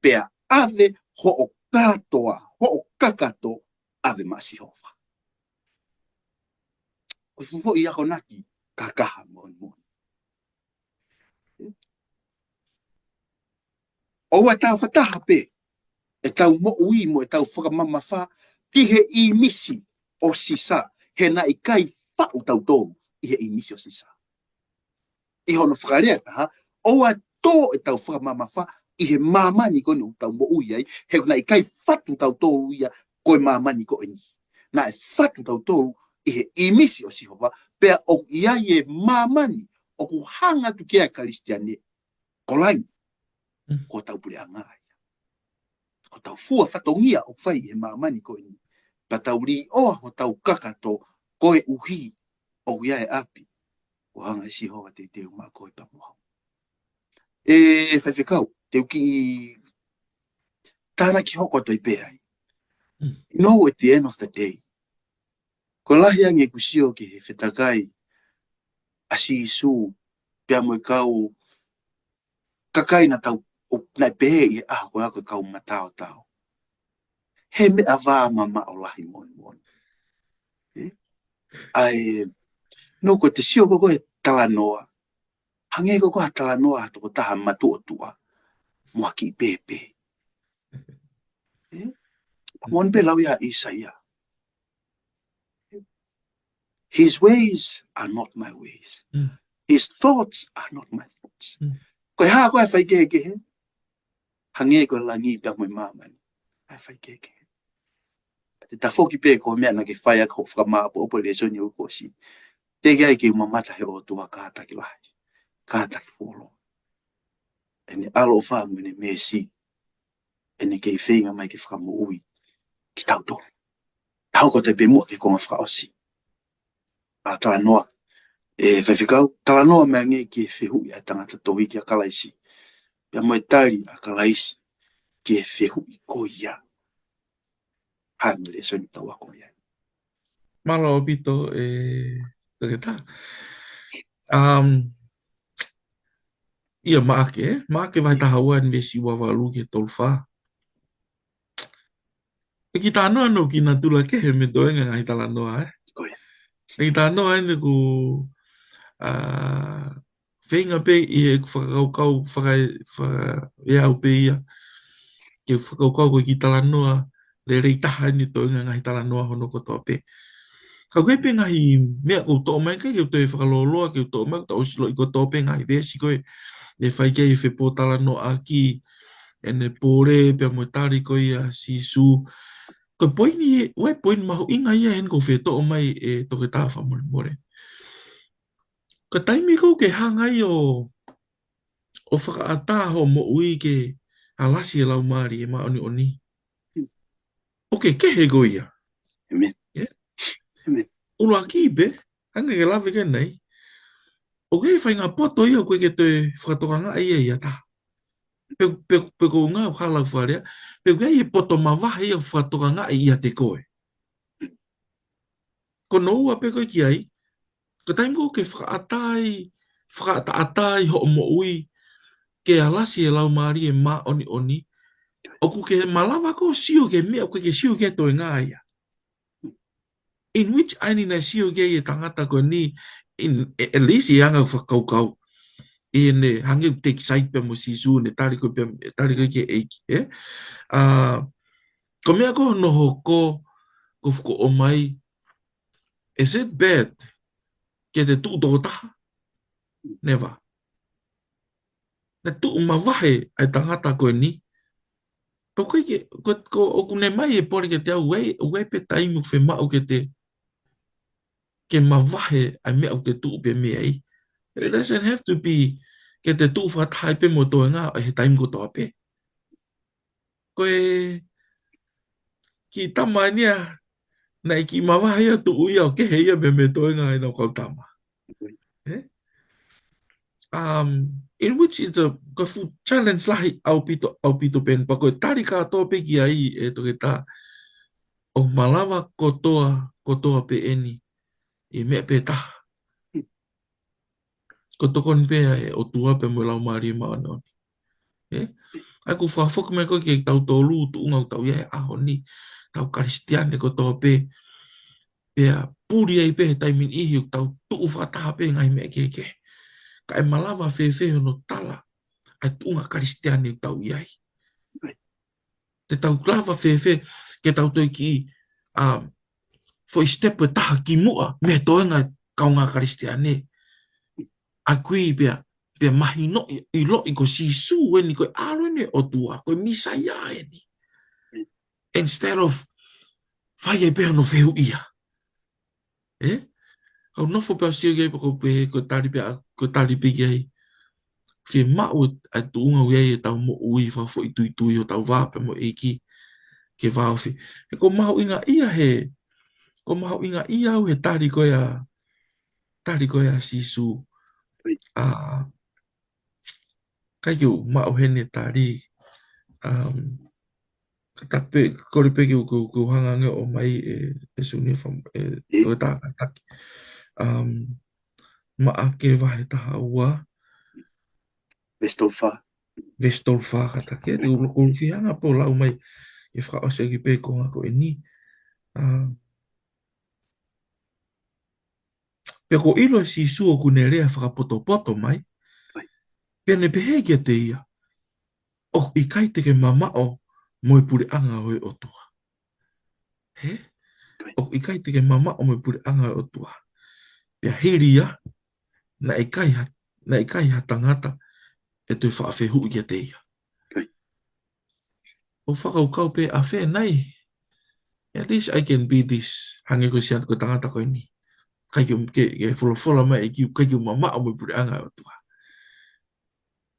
pea ʻave hoʻo kātoa, hoʻo kakato, ʻave maʻa Sihova. Ko e fuʻu foʻi akonaki kakaha moʻoni moʻoni. ʻOua ʻe tau fakataha pē ʻetau moʻui mo ʻetau fakamamafa ki he ʻīmisi ʻo Sisa, he naʻe ʻikai faʻu tautolu ʻi he ʻīmisi ʻo Sisa. ʻI hono fakalea ʻe taha, ʻoua ʻe tō ʻetau fakamamafa ʻi he māmani ko eni ʻoku tau moʻui ai, he naʻe ʻikai fatu tautolu ia ko e māmani ko eni. Naʻe fatu tautolu ʻi he ʻīmisi ʻo Sihova, pea ʻoku ʻi ai e māmani ʻoku hanga atu ki ai e Kalisitiane, ko Laini, Mm. ko hotau puleʻanga ia. Ko hotau fua fatongia ʻoku fai ʻi he māmani ko eni. Pea tau līʻoa hotau kakato koeʻuhi ʻoku ʻi ai e ʻapi ʻoku hanga ʻe Sihova ʻo teuteu maʻa koe pea mo au. ʻE faifekau, te u kiʻi tānaki hoko atu ai pē ai. Mm. You know, at the end of the day, ko e lahi ange ʻeku sio ki he fetakai ʻa Sīsū pea mo e kau kakai naʻa tau, ʻo, naʻe pehē ʻi he ʻaho ko ia ko e kau mataotao. He meʻa vā mamaʻo lahi moʻoni moʻoni. ʻE? ʻA e, no ko e te sio ko ē ko e talanoa. Hangē ko e ko e talanoa ha tokotaha matuʻotuʻa mo ha kiʻi pēpē. ʻE? Moʻoni pē lau ia ʻa ʻĪsaia. His ways are not my ways. Mm. His thoughts are not my thoughts. Mm. Ko e hā ko ē ʻa e faikehekehe? hangē ko e langi pea mo e māmani. ʻA e faikehekehe. Te tafoki pē ko e meʻa naʻa ke fai ʻaki hoʻo fakamāʻopoʻopo lēsoni ʻo e kuo ʻosi. Teʻeki ai ke u mamata he ʻOtua kātaki lahi, kātaki fuoloa. ʻEne ʻaloʻofa mo ʻene meesi, ʻene kei feinga mai ke fakamoʻui kitautolu. Tau hoko atu pē muʻa ki he konga fakaʻosi. ʻA e talanoa, ʻe faifekau, talanoa mai ange ki he fehuʻi ʻa e tangata tohi kia Kalaisi. Pea mo e tali ʻa Kalaisi ki he fehuʻi ko ia. Hā e lēsoni ʻoku tau ako ai? Mālō ʻaupito, ʻe, Toketā. Um, ʻia Maʻake, ē? Maʻake vahe taha ua ʻeni veesi ua valu ki he tolu fā. ʻE kiʻi talanoa ʻeni ki natula kehe mei he toenga ngaahi talanoa, ē? Ko ia. ʻE kiʻi talanoa ʻeni ʻoku, ʻa, feinga pē ʻi heʻeku fakakaukau, faka-, faka-, ʻe au pē ia. Ke fakakaukau ko e kiʻi talanoa lelei taha ʻeni toenga ngaahi talanoa hono kotoa pē. Ka ʻoku ʻi ai pē ngaahi meʻa ʻoku ou toʻo mai, ʻikai ke u toe fakalōloa, ke u toʻo mai, ka ʻosi ʻilo ʻi kotoa pē ngaahi veesi ko ē, ʻe fai ki ai e fepōtalanoaʻaki, ʻene pole, pea mo e tali ko ia ʻa Sīsū. Ko e poini, ʻoku ʻi ai e poini mahuʻinga ia ʻeni ʻoku ou fie toʻo mai ʻe Toketā fakamolemole. Ko e taimi ʻoku ke hanga ai ʻo, ʻo fakaʻatā hoʻo moʻui ke ʻalasi e Laumālie Māʻoniʻoni. ʻOku ke kehe koe ia. ʻĒmeni. ʻE? ʻĒmeni. ʻUluaki pē, hangē ko e lave ko eni. ʻOku ʻi ai e faʻahinga poto ia ʻoku ʻikai ke toe fakatokangaʻi ia ʻe ha taha. Pe, pe, pe ko e ʻuhinga ʻoku hala ʻeku fakalea, pe ʻoku ʻi ai e poto mavahe ia ʻoku fakatokangaʻi ʻiate koe. Ko hono ua pē ko ē ki ai, ko e taimi ʻoku ke fakaʻatā ai, fakaʻataʻatā ai hoʻo moʻui ke ʻalasi e Laumālie Māʻoniʻoni, ʻoku ke malava koe ʻo sio ki he meʻa ʻoku ʻikai ke sio ki ai e toenga ia. In which ʻa eni naʻe sio ki ai e tangata ko eni, in, at least ʻi heʻene anga fakakaukau. ʻI heʻene hangē ʻoku take side pea mo Sīsū, ʻene tali ko ē pea, tali ko ē ki he ʻEiki, ē? ʻA, ko e meʻa ko ē hono hoko, ko e fuʻu ʻomai, is it bad ke te tuʻu toko taha? Never. Naʻe tuʻu mavahe ʻa e tangata ko eni. Pea ʻoku ʻikai ke, ko, ko, ʻoku ne ʻomai e pole kiate au, ʻoku ʻi ai, ʻoku ʻi ai pē taimi ʻoku fiemaʻu ke te, ke mavahe ʻa e meʻa ʻoku te tuʻu pē mei ai. It doesn't have to be ke te tuʻu fakataha ai pē mo e toenga ʻi he taimi kotoa pē. Ko e kiʻi tama eni ia, naʻe kiʻi mavahe ia, tuʻu ia ʻo kehe ia mei, mei he toenga ʻena ʻo e kau tama. Ē? Um, in which it's a, ko e fuʻu challenge lahi ʻaupito, ʻaupito pē eni, pea ko e tali kātoa pē ki ai ʻe Toketā, ʻoku malava kotoa, kotoa pē eni ʻi he meʻa pē taha. Ko e tokoni pē ʻa e ʻOtua pea mo e Laumālie Māʻoniʻoni. Ē? ʻA ia ʻoku fakafoki mai ko ē kiate kitautolu tuʻunga ʻoku tau ʻi ai he ʻaho ni, tau Kalisitiane kotoa pē, pea puli ai pē he taimi ʻe niʻihi ʻoku tau tuʻu fakataha pē he ngaahi meʻa kehekehe. Ka ʻe malava fēfē hono tala ʻa e tuʻunga Kalisitiane ʻoku tau ʻi ai? Te tau lava fēfē ke tau toe kiʻi, um, foʻi step ʻe taha ki muʻa mei he toenga kaungā Kalisitiane. ʻA ia ko e pea, pea mahinoʻi, ʻiloʻi ko Sīsū eni, ko e ʻAlo eni ʻo e ʻOtua, ko e Mīsaia eni. Instead of fai ai pē hono fehuʻia. Ē? Kau nofo pē ʻo sio ki ai pea ko e pē, ko e tali pē, ko e tali pē ki ai. Fiemaʻu ʻa e tuʻunga ʻoku ʻi ai ʻetau moʻui fakafoʻituitui ʻo tau vā pē mo e ʻEiki ke vāofi. He ʻoku mahuʻingaʻia he, ʻoku mahuʻingaʻia au he tali ko ia, tali ko ia ʻa Sīsū. ʻA, ʻikai ke u maʻu heni e tali, um, ka ta pē, kole pē ke u, ke u, ke u hanga ange ʻo ʻomai ʻe, ʻe Suniafa, ʻe, ʻe? Ko e tā kātaki. Um, Maʻake vahe taha ua. Veesi tolu fā. Veesi tolu fā kātaki. ʻE, te u loko fiha anga pē ʻo lau mai ke fakaʻosi ʻaki pē ko e ngaahi ko eni. Um, Pea kuo ʻilo ʻe Sīsū ʻoku ne lea fakapotopoto mai. Pea ne pehē kiate ia, ʻoku ʻikai te ke mamaʻo mo e puleʻanga ʻo e ʻOtua. Ē? ʻOku ʻikai te ke mamaʻo mo e puleʻanga ʻo e ʻOtua. Pea hili ia, naʻe ʻikai ha, naʻe ʻikai ha tangata ʻe toe faʻa fehuʻi kiate ia. ʻo fakakaukau pē ʻafē nai. At least I can be this. Hangē ko e siana ko e tangata ko eni. ʻIkai ke, ke, ke folofola mai e ʻEiki, ʻikai ke mamaʻo mo e puleʻanga ʻo e ʻOtua.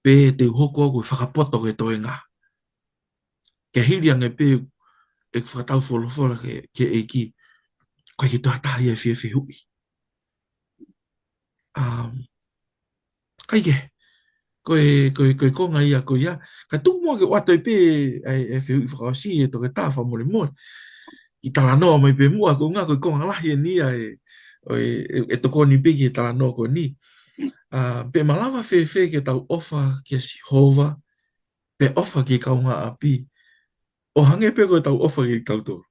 Pea te u hoko au ko e fakapoto ki he toenga. Ke hili ange pē ʻeku fakatau folofola ki he, ki he ʻEiki. ʻIkai ke toe ʻi ai ha taha ia ʻe fie fehuʻi. Um, ʻikai ke, ko e, ko e, ko e konga ia ko ia. Ka tuku muʻa ke u ʻoatu pē ʻa e, ʻa e fehuʻi fakaʻosi ʻe Toketā fakamolemole. Kiʻi talanoa mai pē muʻa ko e ʻuhinga ko e konga lahi eni ia ʻe, ʻo e, ʻe, ʻe tokoni pē ki he talanoa ko eni. Ah, pe malava fēfē ke tau ʻofa kia Sihova, pe ʻofa ki he kaungāʻapi, ʻo hangē pē ko ʻetau ʻofa kiate kitautolu.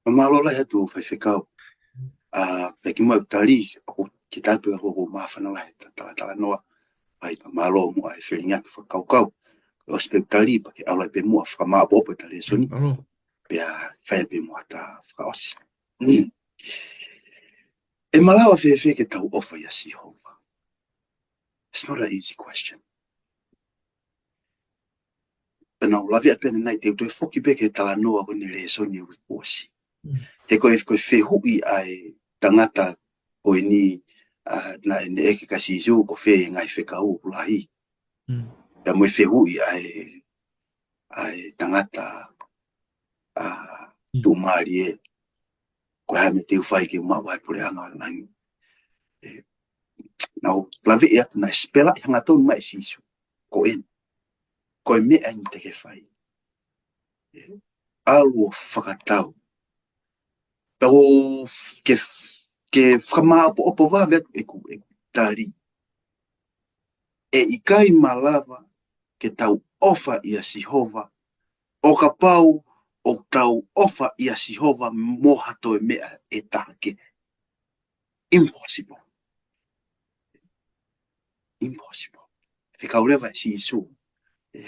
Mālō lahi atu Faifekau. Ah, pea kimuʻa ʻeku tali, ʻoku ke tali pē ʻoku ou māfana lahi he ta-, ta-, talanoa. ʻAi pea mālō muʻa e felingiʻaki fakakaukau. Ko e ʻosi pē ʻeku tali, pea ke ʻalu ai pē muʻa fakamāʻopoʻopo ʻeta lēsoni. Mālō. Pea fai pē muʻa ʻeta fakaʻosi. Mm. ʻE malava fēfē ke tau ʻofa ʻia Sihova? It's not an easy question. Pea naʻa ku lave atu pē ʻanenai te u toe foki pē ki he talanoa ko eni lēsoni ʻo e uike kuo ʻosi. Mm. He ko e, ko e fehuʻi ʻa e tangata ko eni, ah, naʻe ʻeke kia Sīsū ko fē e ngaahi fekau ʻoku lahi. Mm. Pea mo e fehuʻi ʻa e, ʻa e tangata, ah, mm, tuʻumālie, ko e hā e meʻa te u fai ke maʻu ai e puleʻanga ʻo langi. ʻE, naʻa ku lave atu naʻe spell out hangatonu mai ʻe Sīsū. Ko eni. Ko e meʻa eni te ke fai. ʻE, ʻalu ʻo fakatau. Pea ʻoku ke, ke fakamāʻopoʻopo vave atu ʻeku, ʻeku tali. ʻE ʻikai malava ke tau ʻofa ʻia Sihova, ʻo kapau ʻoku tau ʻofa ʻia Sihova mo ha toe meʻa ʻe taha kehe. Impossible. Impossible. Fekau leva ʻe Sīsū.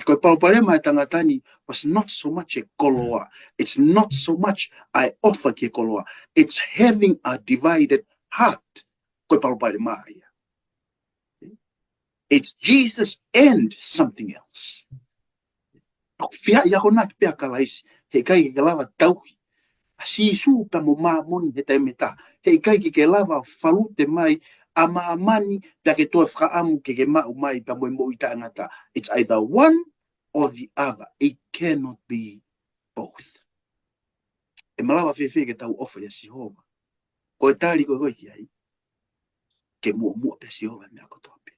Ko e palopalema ʻa e tangata ni was not so much e koloa. It's not so much ʻa e ʻofa ki he koloa. It's having a divided heart. Ko e palopalema ia. It's Jesus and something else. ʻOku fiha ia ko ena ki pea Kalaisi, heʻikai ke lava tauhi ʻa Sīsū pea mo māmani he taimi ʻe taha. Heʻikai ke ke lava falute mai ʻa māmani pea ke toe fakaʻamu ke ke maʻu mai pea mo e moʻui taʻengata. It's either one or the other. It cannot be both. ʻE malava fēfē ke tau ʻofa ʻia Sihova? Ko e tali ko ē ki ai, ke muʻomuʻa pē ʻa Sihova he meʻa kotoa pē.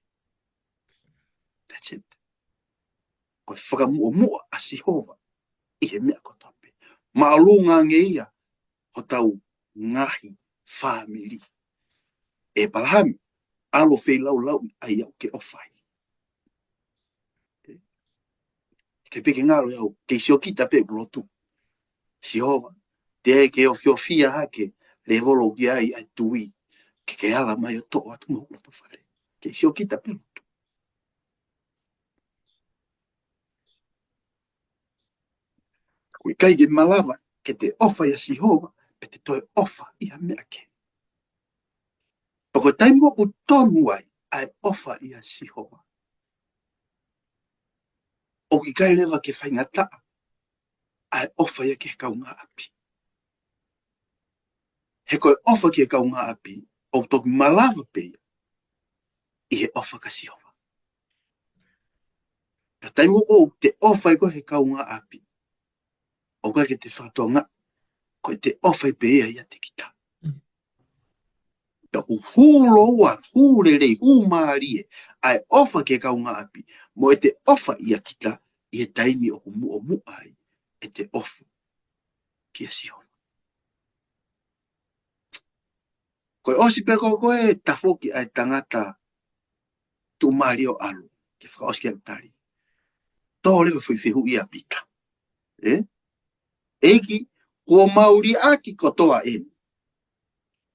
That's it. Ko e fakamuʻomuʻa ʻa Sihova ʻi he meʻa kotoa pē. Māʻolunga ange ia hotau ngaahi fāmili. ʻĒpalahame, ʻalu ʻo feilaulauʻi ʻa ia ʻoku ke ʻofa ai. Ke pehē ke ngalo ʻe au, ke siokita pē ʻeku lotu. Sihova, teʻeki ke ofiofia hake lēvolo ʻoku ʻi ai ʻa e tui, ke ke ala mai ʻo toʻo atu mo hoku loto fale. Ke siokita pē lotu. ʻOku ʻikai ke malava ke te ʻofa ʻia Sihova, pe te toe ʻofa ʻi ha meʻa kehe. Pea ko e taimi ʻoku tonu ai ʻa e ʻofa ʻia Sihova, ʻoku ʻikai leva ke faingataʻa ʻa e ʻofa ia ki he kaungāʻapi. He ko e ʻofa ki he kaungāʻapi, ʻoku toki malava pē ia ʻi he ʻofa kia Sihova. Ka taimi ʻoku te ʻofa ai koe he kaungāʻapi, ʻoku ʻikai ke te fakatokangaʻi, ko e te ʻofa ai pē ia ʻiate kita. Mm. Pea ʻoku hū loua, hū lelei, hū mālie ʻa e ʻofa ki he kaungāʻapi, mo e te ʻofa ʻia kita ʻi he taimi ʻoku muʻomuʻa ai e te ʻofa kia Sihova. Ko e ʻosi pē ko ē ko e tafoki ʻa e tangata tuʻumālie ʻo ʻalu, ke fakaʻosi ki ai ʻeku tali. Tō leva e foʻi fehuʻi ʻa Pita. ʻE? ʻEiki, kuo mau liʻaki kotoa eni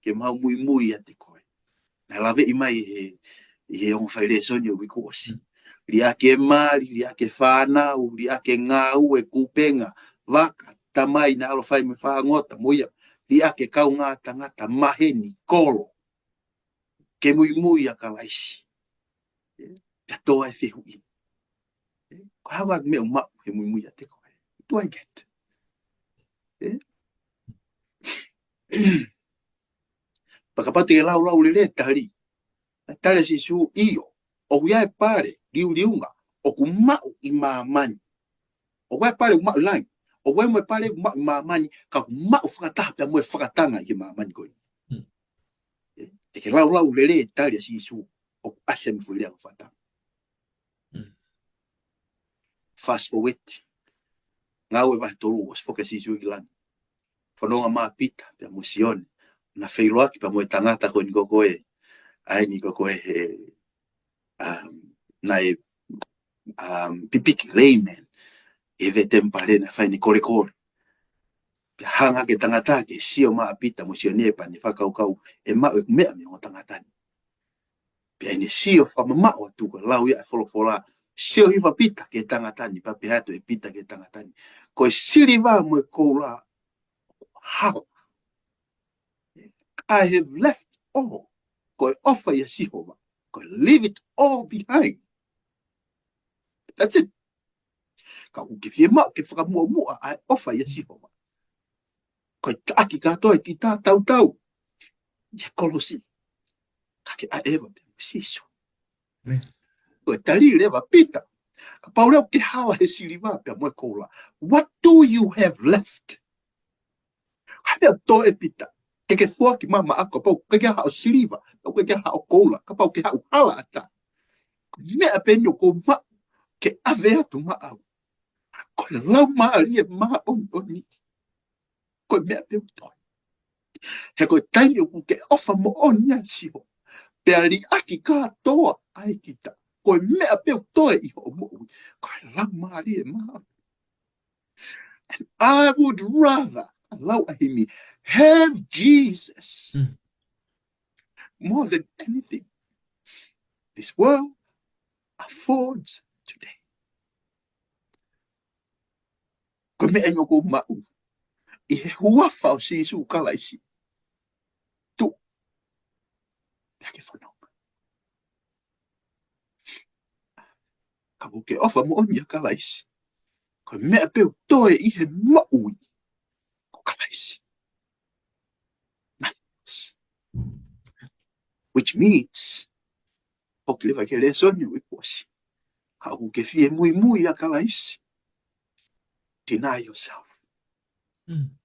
ke mau muimui ʻiate koe. Naʻe laveʻi mai he, ʻi he ongo fai lēsoni ʻo e uike kuo ʻosi. Liʻaki e mali, liʻaki e fānau, liʻaki e ngāue, kupenga, vaka, tamai naʻe ʻalu ʻo fai mo e fāngota, mo ia, liʻaki e kaungā tangata, maheni, kolo, ke muimui ʻia Kalaisi. Pea tō ai e fehuʻi. Ko e hā e meʻa ʻoku maʻu he muimui ʻiate koe? do I get? Ē? Pea kapau te ke laulau lelei e tali. Tali ʻa Sīsū, ʻio. ʻOku ʻi ai e pale, liuliunga, ʻoku maʻu ʻi māmani. ʻOku ʻi ai e pale ʻoku maʻu ʻi langi. ʻOku ʻi ai mo e pale ʻoku maʻu ʻi māmani, ka ʻoku maʻu fakataha pea mo e fakatanga ʻi he māmani ko eni. Hmm. Ē, te ke laulau lelei e tali ʻa Sīsū, ʻoku ʻasi ai mo e foʻi lea ʻo e fakatanga. Hmm. Fast forward. Ngāue vahe tolu, ʻosi foki ʻa Sīsū ki langi. Fanongo mai ʻa Pita, pea mo Sione. Na feʻiloaki pea mo e tangata ko eni ko ē. ʻA eni ko ē he, um, naʻe, um, pipiki, layman. ʻI he temipale naʻe fai ʻene kolekole. Pea hanga ʻe he tangata ke sio mai ʻa Pita mo Sione pea ne fakakaukau ʻe maʻu ʻeku meʻa mei he ongo tangata ni. Pea ʻi heʻene sio fakamamaʻo atu ko e lau ia ʻa e folofola, sio hifo ʻa Pita ki he tangata ni, pea pehē atu ʻe Pita ki he tangata ni, ko e siliva mo e koula, hala. I have left all. Ko e ʻofa ʻia Sihova. Ko e leave it all behind. That's it. Ka ʻoku ke fiemaʻu ke fakamuʻomuʻa ʻa e ʻofa ʻia Sihova. Ko e taʻaki kātoa ʻa e kita tautau ʻi he kolosi. Ka ke ʻaʻeva pē mo Sīsū. Amen. Ko e tali leva ʻa Pita. Kapau leva ʻoku ke hala he siliva pea mo e koula. What do you have left? Ko e hā e meʻa ʻoku toe, Pita? Ke ke foaki mai maʻaku, kapau ʻoku ʻikai ke ʻi ai haʻo siliva, kapau ʻoku ʻikai ke ʻi ai haʻo koula, kapau ʻoku ke haʻu hala ʻatā. Ko e meʻa pē eni ʻoku ou maʻu ke ʻave atu maʻau. Ko e Laumālie Māʻoniʻoni. Ko e meʻa pē ʻoku toe. He ko e taimi ʻoku ke ʻofa moʻoni ai ʻia Sihova, pea liʻaki kātoa ʻa e kita, ko e meʻa pē ʻoku toe ʻi hoʻo moʻui, ko e Laumālie Māʻoniʻoni. And I would rather, lau ʻa e himi, have Jesus, mm, more than anything this world affords today. Ko e meʻa eni ʻoku ou maʻu ʻi he huafa ʻo Sīsū Kalaisi. Tuʻu. Pea ke fanongo. Kapau ʻoku ke ʻofa moʻoni ʻia Kalaisi, ko e meʻa pē ʻoku toe ʻi he moʻui ko Kalaisi. Nothing else. Which means, ʻoku leva ke lēsoni ʻo e kuo ʻosi. Kapau ʻoku ke fie muimui ʻia Kalaisi, deny yourself. Mm.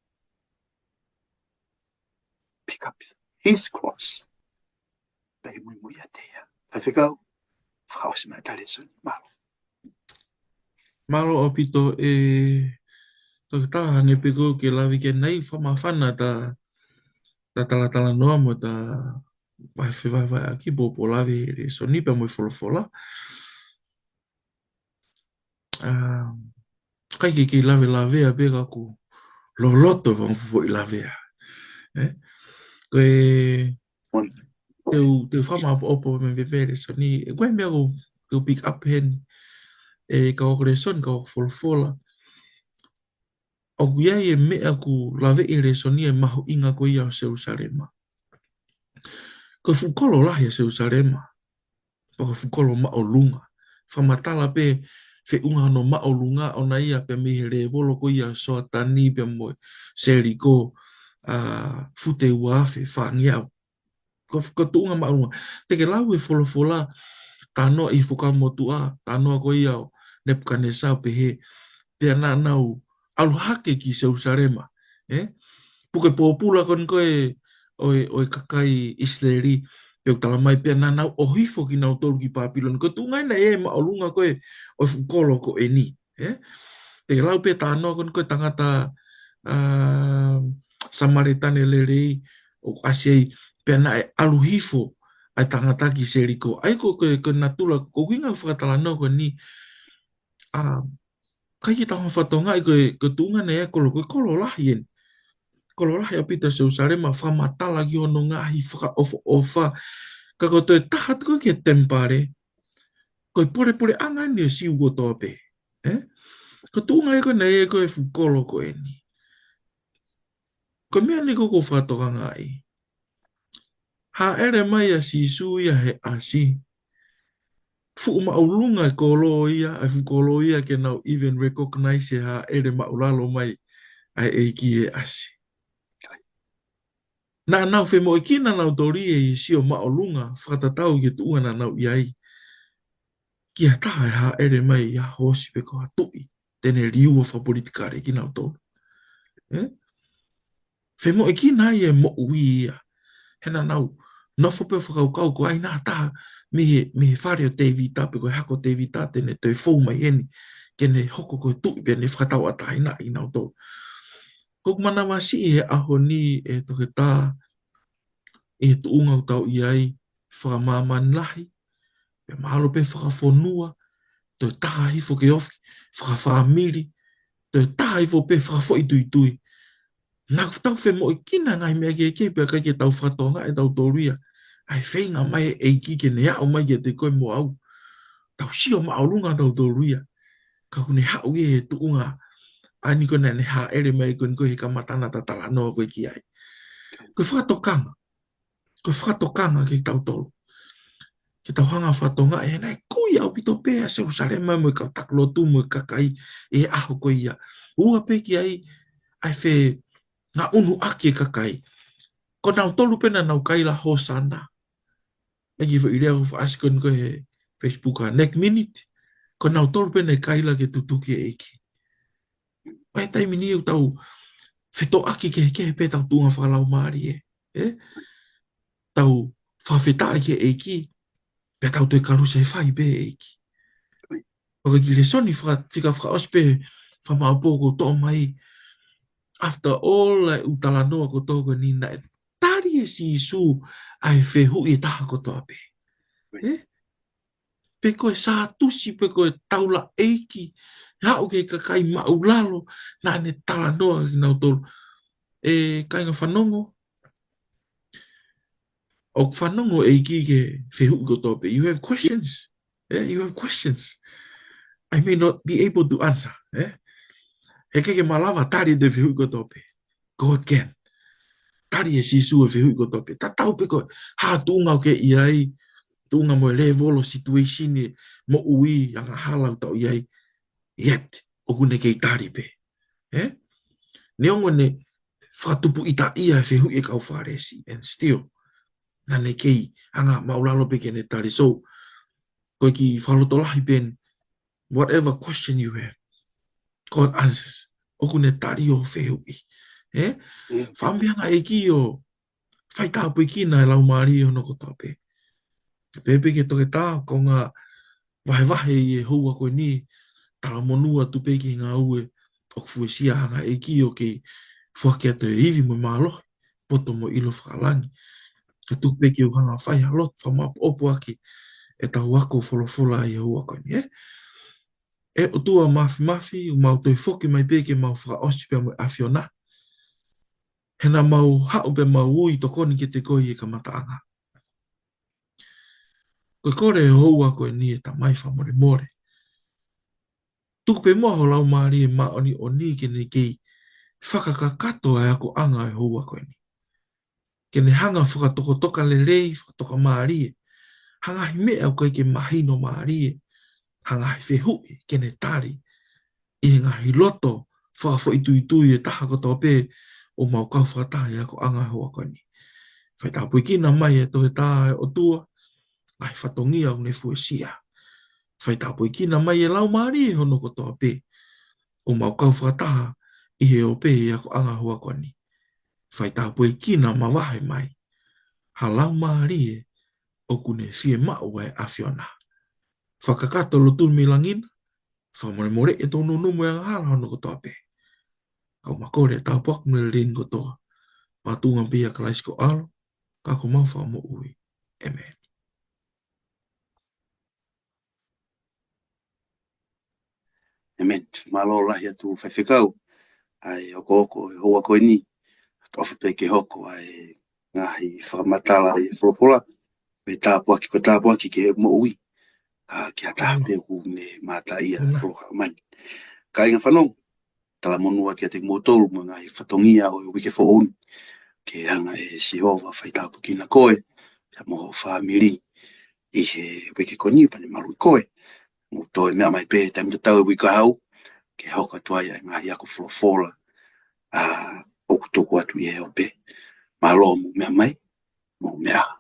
Pick up his cross. Pea ke muimui ʻiate ia. Faifekau, fakaʻosi mai ʻeta lēsoni. Mālō. Mālō ʻaupito ē Toketā, hangē pē ko ē ʻoku ke lave ki ai, naʻe fakamāfana ʻeta, ʻeta talatalanoa mo ʻeta vahevahevaheʻaki, pōpō lave he lēsoni pea mo e folofola. ʻA, ʻikai ke, ke lavelavea pē ka ʻoku loloto e fanga foʻi lavea. Ē? Ko e, te u, te u fakamaʻopoʻopo mai pē he lēsoni, ē, ko e meʻa ʻoku, ʻoku pick up heni. Ē, ka ko e lēsoni, ka ko e folofola. ʻOku ʻi ai e meʻa ʻoku laveʻi he lēsoni e mahuʻinga ko ia ʻo Selusalema. Ko e fuʻu kolo lahi ʻa Selusalema. Pea ko e fuʻu kolo māʻolunga. Fakamatala pē feʻunga hono māʻolunga ʻona ia pea mei he lēvolo ko ia ʻo Soatani pea mo Seliko, ʻa, fute ua afe fāngeau. Ko, ko e tuʻunga māʻolunga. Te ke lau e folofola, talanoa ʻi he Fuakava Motuʻa, talanoa ko ia ʻo Nepukanesa ʻo pehē, pea naʻa nau ʻalu hake ki Selusalema, ē? Puke pōpula ko eni ko ē ʻo e, ʻo e kakai ʻIsileli, pea ʻoku talamai pea naʻa nau ʻohifo kinautolu ki Pāpilone. Ko e tuʻunga ia naʻe ʻi ai e māʻolunga ko ē ʻo e fuʻu kolo ko eni, ē? Te ke lau pē talanoa ko eni ko e tangata, ʻa, Samēlia naʻe lelei, ʻoku ʻasi ai, pea naʻe ʻalu hifo ʻa e tangata ki Seliko. ʻA ia ko, ko, ko e natula, ko e ʻuhinga fakatalanoa ko eni, ʻa, ʻikai ke tau hanga ʻo fakatokangaʻi ko e, ko e tuʻunga naʻe ʻi ai e kolo, ko e kolo lahi eni. Kolo lahi ʻaupito Selusalema, fakamatala ki hono ngaahi fakaʻofoʻofa. Ka ko e toe taha atu ko ē ki he temipale, ko e polepoleʻanga eni ʻo e Siu kotoa pē. Ē? Ko e tuʻunga ia ko ē naʻe ʻi ai ko ē e fuʻu kolo ko eni. Ko e meʻa eni ʻoku ou fakatokangaʻi. Hāʻele mai ʻa Sīsū ia he ʻasi. fuʻu māʻolunga e kolo ia, ʻa e fuʻu kolo ia ke nau even recognize e hāʻele māʻulalo mai ʻa e ʻEiki ʻi he ʻasi. Naʻa nau femoʻuekina nautolu ia ʻi he sio māʻolunga fakatatau ki he tuʻunga naʻa nau ʻi ai ki ha taha ʻe hāʻele mai ʻi ha hoosi pe ko ha tuʻi te ne liua fakapolitikale kinautolu. ʻE? Femoʻuekina ai e moʻui ia. He naʻa nau nofo pē ʻo fakakaukau ko hai ha taha mei he, mei he fale ʻo Tēvita pe ko e hako ʻo Tēvita te ne toe fou mai heni ke ne hoko ko e tuʻi pea ne fakatauʻatāinaʻi kinautolu. Ko ʻeku manavasiʻi he ʻaho ni ʻe Toketā, ʻi he tuʻunga ʻoku tau ʻi ai, fakamāmani lahi, pea mahalo pē fakafonua, toe taha hifo ke ofi, fakafāmili, toe taha hifo pē fakafoʻituitui. Naʻa tau femoʻuekina ngaahi meʻa kehekehe pea ʻikai ke tau fakatokangaʻi ʻe tautolu ia ʻa e feinga mai e ʻEiki ke ne aʻu mai kiate koe mo au. Tau sio māʻolunga tautolu ia. Ka ʻoku ne haʻu ia he tuʻunga ʻa eni ko ē naʻa ne hāʻele mai ko eni ko ē he kamata ʻena ʻeta talanoa ko ē ki ai. Ko e fakatokanga. Ko e fakatokanga kiate kitautolu. Ke tau hanga ʻo fakatokangaʻi he naʻe kui ʻaupito pē ʻa Selusalema mo e kau taki lotu mo e kakai ʻi he ʻaho ko ia. Ua pē ki ai ʻa e fengaʻunuʻaki e kakai. Ko nautolu pē naʻa nau kaila Hōsana. ʻEiki foʻi lea ʻoku fakaʻasi ko eni ko ē he Facebook ʻa next minute. Ko nautolu pē naʻe kaila ke tutuki e ʻEiki. ʻI he taimi ni ʻoku tau fetōʻaki kehekehe pē ʻetau tuʻunga fakalaumālie, ʻe? Tau fakafetaʻi ki he ʻEiki, pea tau toe kalusefai pē ʻEiki. ʻOku ʻi ai e kiʻi lēsoni faka-, fika fakaʻosi pē fakamaʻopoʻopo ʻoku toʻo mai, after all ʻa e ʻū talanoa kotoa ko eni naʻe tali ʻe Sīsū ʻa e fehuʻi ʻe taha kotoa pē. ʻE? Pe ko e Sātusi, pe ko e taulaʻeiki, haʻu ki he kakai māʻulalo, naʻa ne talanoa kinautolu. ʻE kāinga fanongo, ʻoku fanongo e ʻEiki ki he fehuʻi kotoa pē. You have questions. ʻE, you have questions. I may not be able to answer. ʻE? He ʻikai ke malava tali e fehuʻi kotoa pē. God can. Tali ʻe Sīsū e fehuʻi kotoa pē. Tatau pē ko e hā tuʻunga ʻoku ke ʻi ai, tuʻunga mo e level ʻo e situation ʻi he moʻui angahala ʻoku tau ʻi ai. Yet, ʻoku ne kei tali pē. ʻE? Neongo ʻene fakatupu ʻita ia e fehuʻi ʻa e kau Fālesi, and still, naʻa ne kei hanga māʻulalo pē ke ne tali. So, ko e kiʻi fakalotolahi pē eni, whatever question you have, God answers. ʻOku ne tali hoʻo fehuʻi. ʻE? Mm. Fakaʻamu pē ʻa e ʻEiki ʻo faitāpuekina e laumālie hono kotoa pē. Pehē pē ki he Toketā, ko e ngaahi vahevahe ʻi he houa ko eni, talamonū atu pē ki he ngāue ʻoku fuesia, hanga ʻe he ʻEiki ʻo kei foaki atu e ivi mo e mālohi, poto mo e ʻilo fakalangi. Ka tuku pē ke u hanga ʻo fai ha lotu fakamaʻopoʻopo ʻaki ʻetau ako folofola ʻi he houa ko eni, ʻe? ʻE ʻOtua Māfimafi, ʻoku mau toe foki mai pē ke mau fakaʻosi pea mo e ʻAfiona. He naʻa mau haʻu pea mau ui tokoni kiate koe ʻi he kamataʻanga. Ko e kole ʻi he houa ko eni, ʻe Tamai, fakamolemole, tuku pē muʻa ho Laumālie Māʻoniʻoni ke ne kei fakakakato ʻa e akoʻanga ʻo e houa ko eni. Ke ne hanga ʻo fakatokatokalelei, fakatokamālie ha ngaahi meʻa ʻoku ʻikai ke mahino mālie, ha ngaahi fehuʻi ke ne tali ʻi he ngaahi loto fakafoʻituitui ʻe taha kotoa pē ʻoku mau kau fakataha ʻi he akoʻanga ʻo e houa ko eni. Faitāpuekina mai ʻe Toketā, ʻe ʻOtua, ngaahi fatongia ʻoku ne fuesia. Faitāpuekina mai e laumālie hono kotoa pē ʻoku mau kau fakataha ʻi he ope ʻi he akoʻanga ʻo e houa ko eni. Faitāpuekina mavahe mai ha laumālie ʻoku ne fiemaʻu ʻa e ʻAfiona. Fakakakato e lotu mei langi na, fakamolemoleʻi e tōnounou mo e angahala hono kotoa pē. Ka ʻoku mau kole e tāpuaki mo e lelei ni kotoa, makatuʻunga pē ʻia Kalaisi ko ho ʻAlo, ka ko homau Fakamoʻui. ʻĒmeni. ʻĒmeni. Mālō lahi atu Faifekau. ʻA e okooko e houa ko eni, ʻofa atu ke hoko ʻa e ngaahi fakamatala ʻi he folofola, pea tāpuaki, ko e tāpuaki ki he moʻui, ʻa, ki ha taha pē ʻoku ne mamata ʻi he polokalama ni. Kāinga fanongo, talamonū atu kiate kimoutolu mo e ngaahi fatongia ʻo e uike foʻou ni. Ke hanga ʻe Sihova ʻo faitāpuekina koe, pea mo ho fāmili. ʻi he uike ko eni, pea ne maluʻi koe. Mou toe meʻa mai pē taimi tatau he uike kahaʻu, ke hoko atu ai ʻa e ngaahi ako folofola ʻa ʻoku tuku atu ʻi he ope. Mālō mou meʻa mai, mou meʻa ā.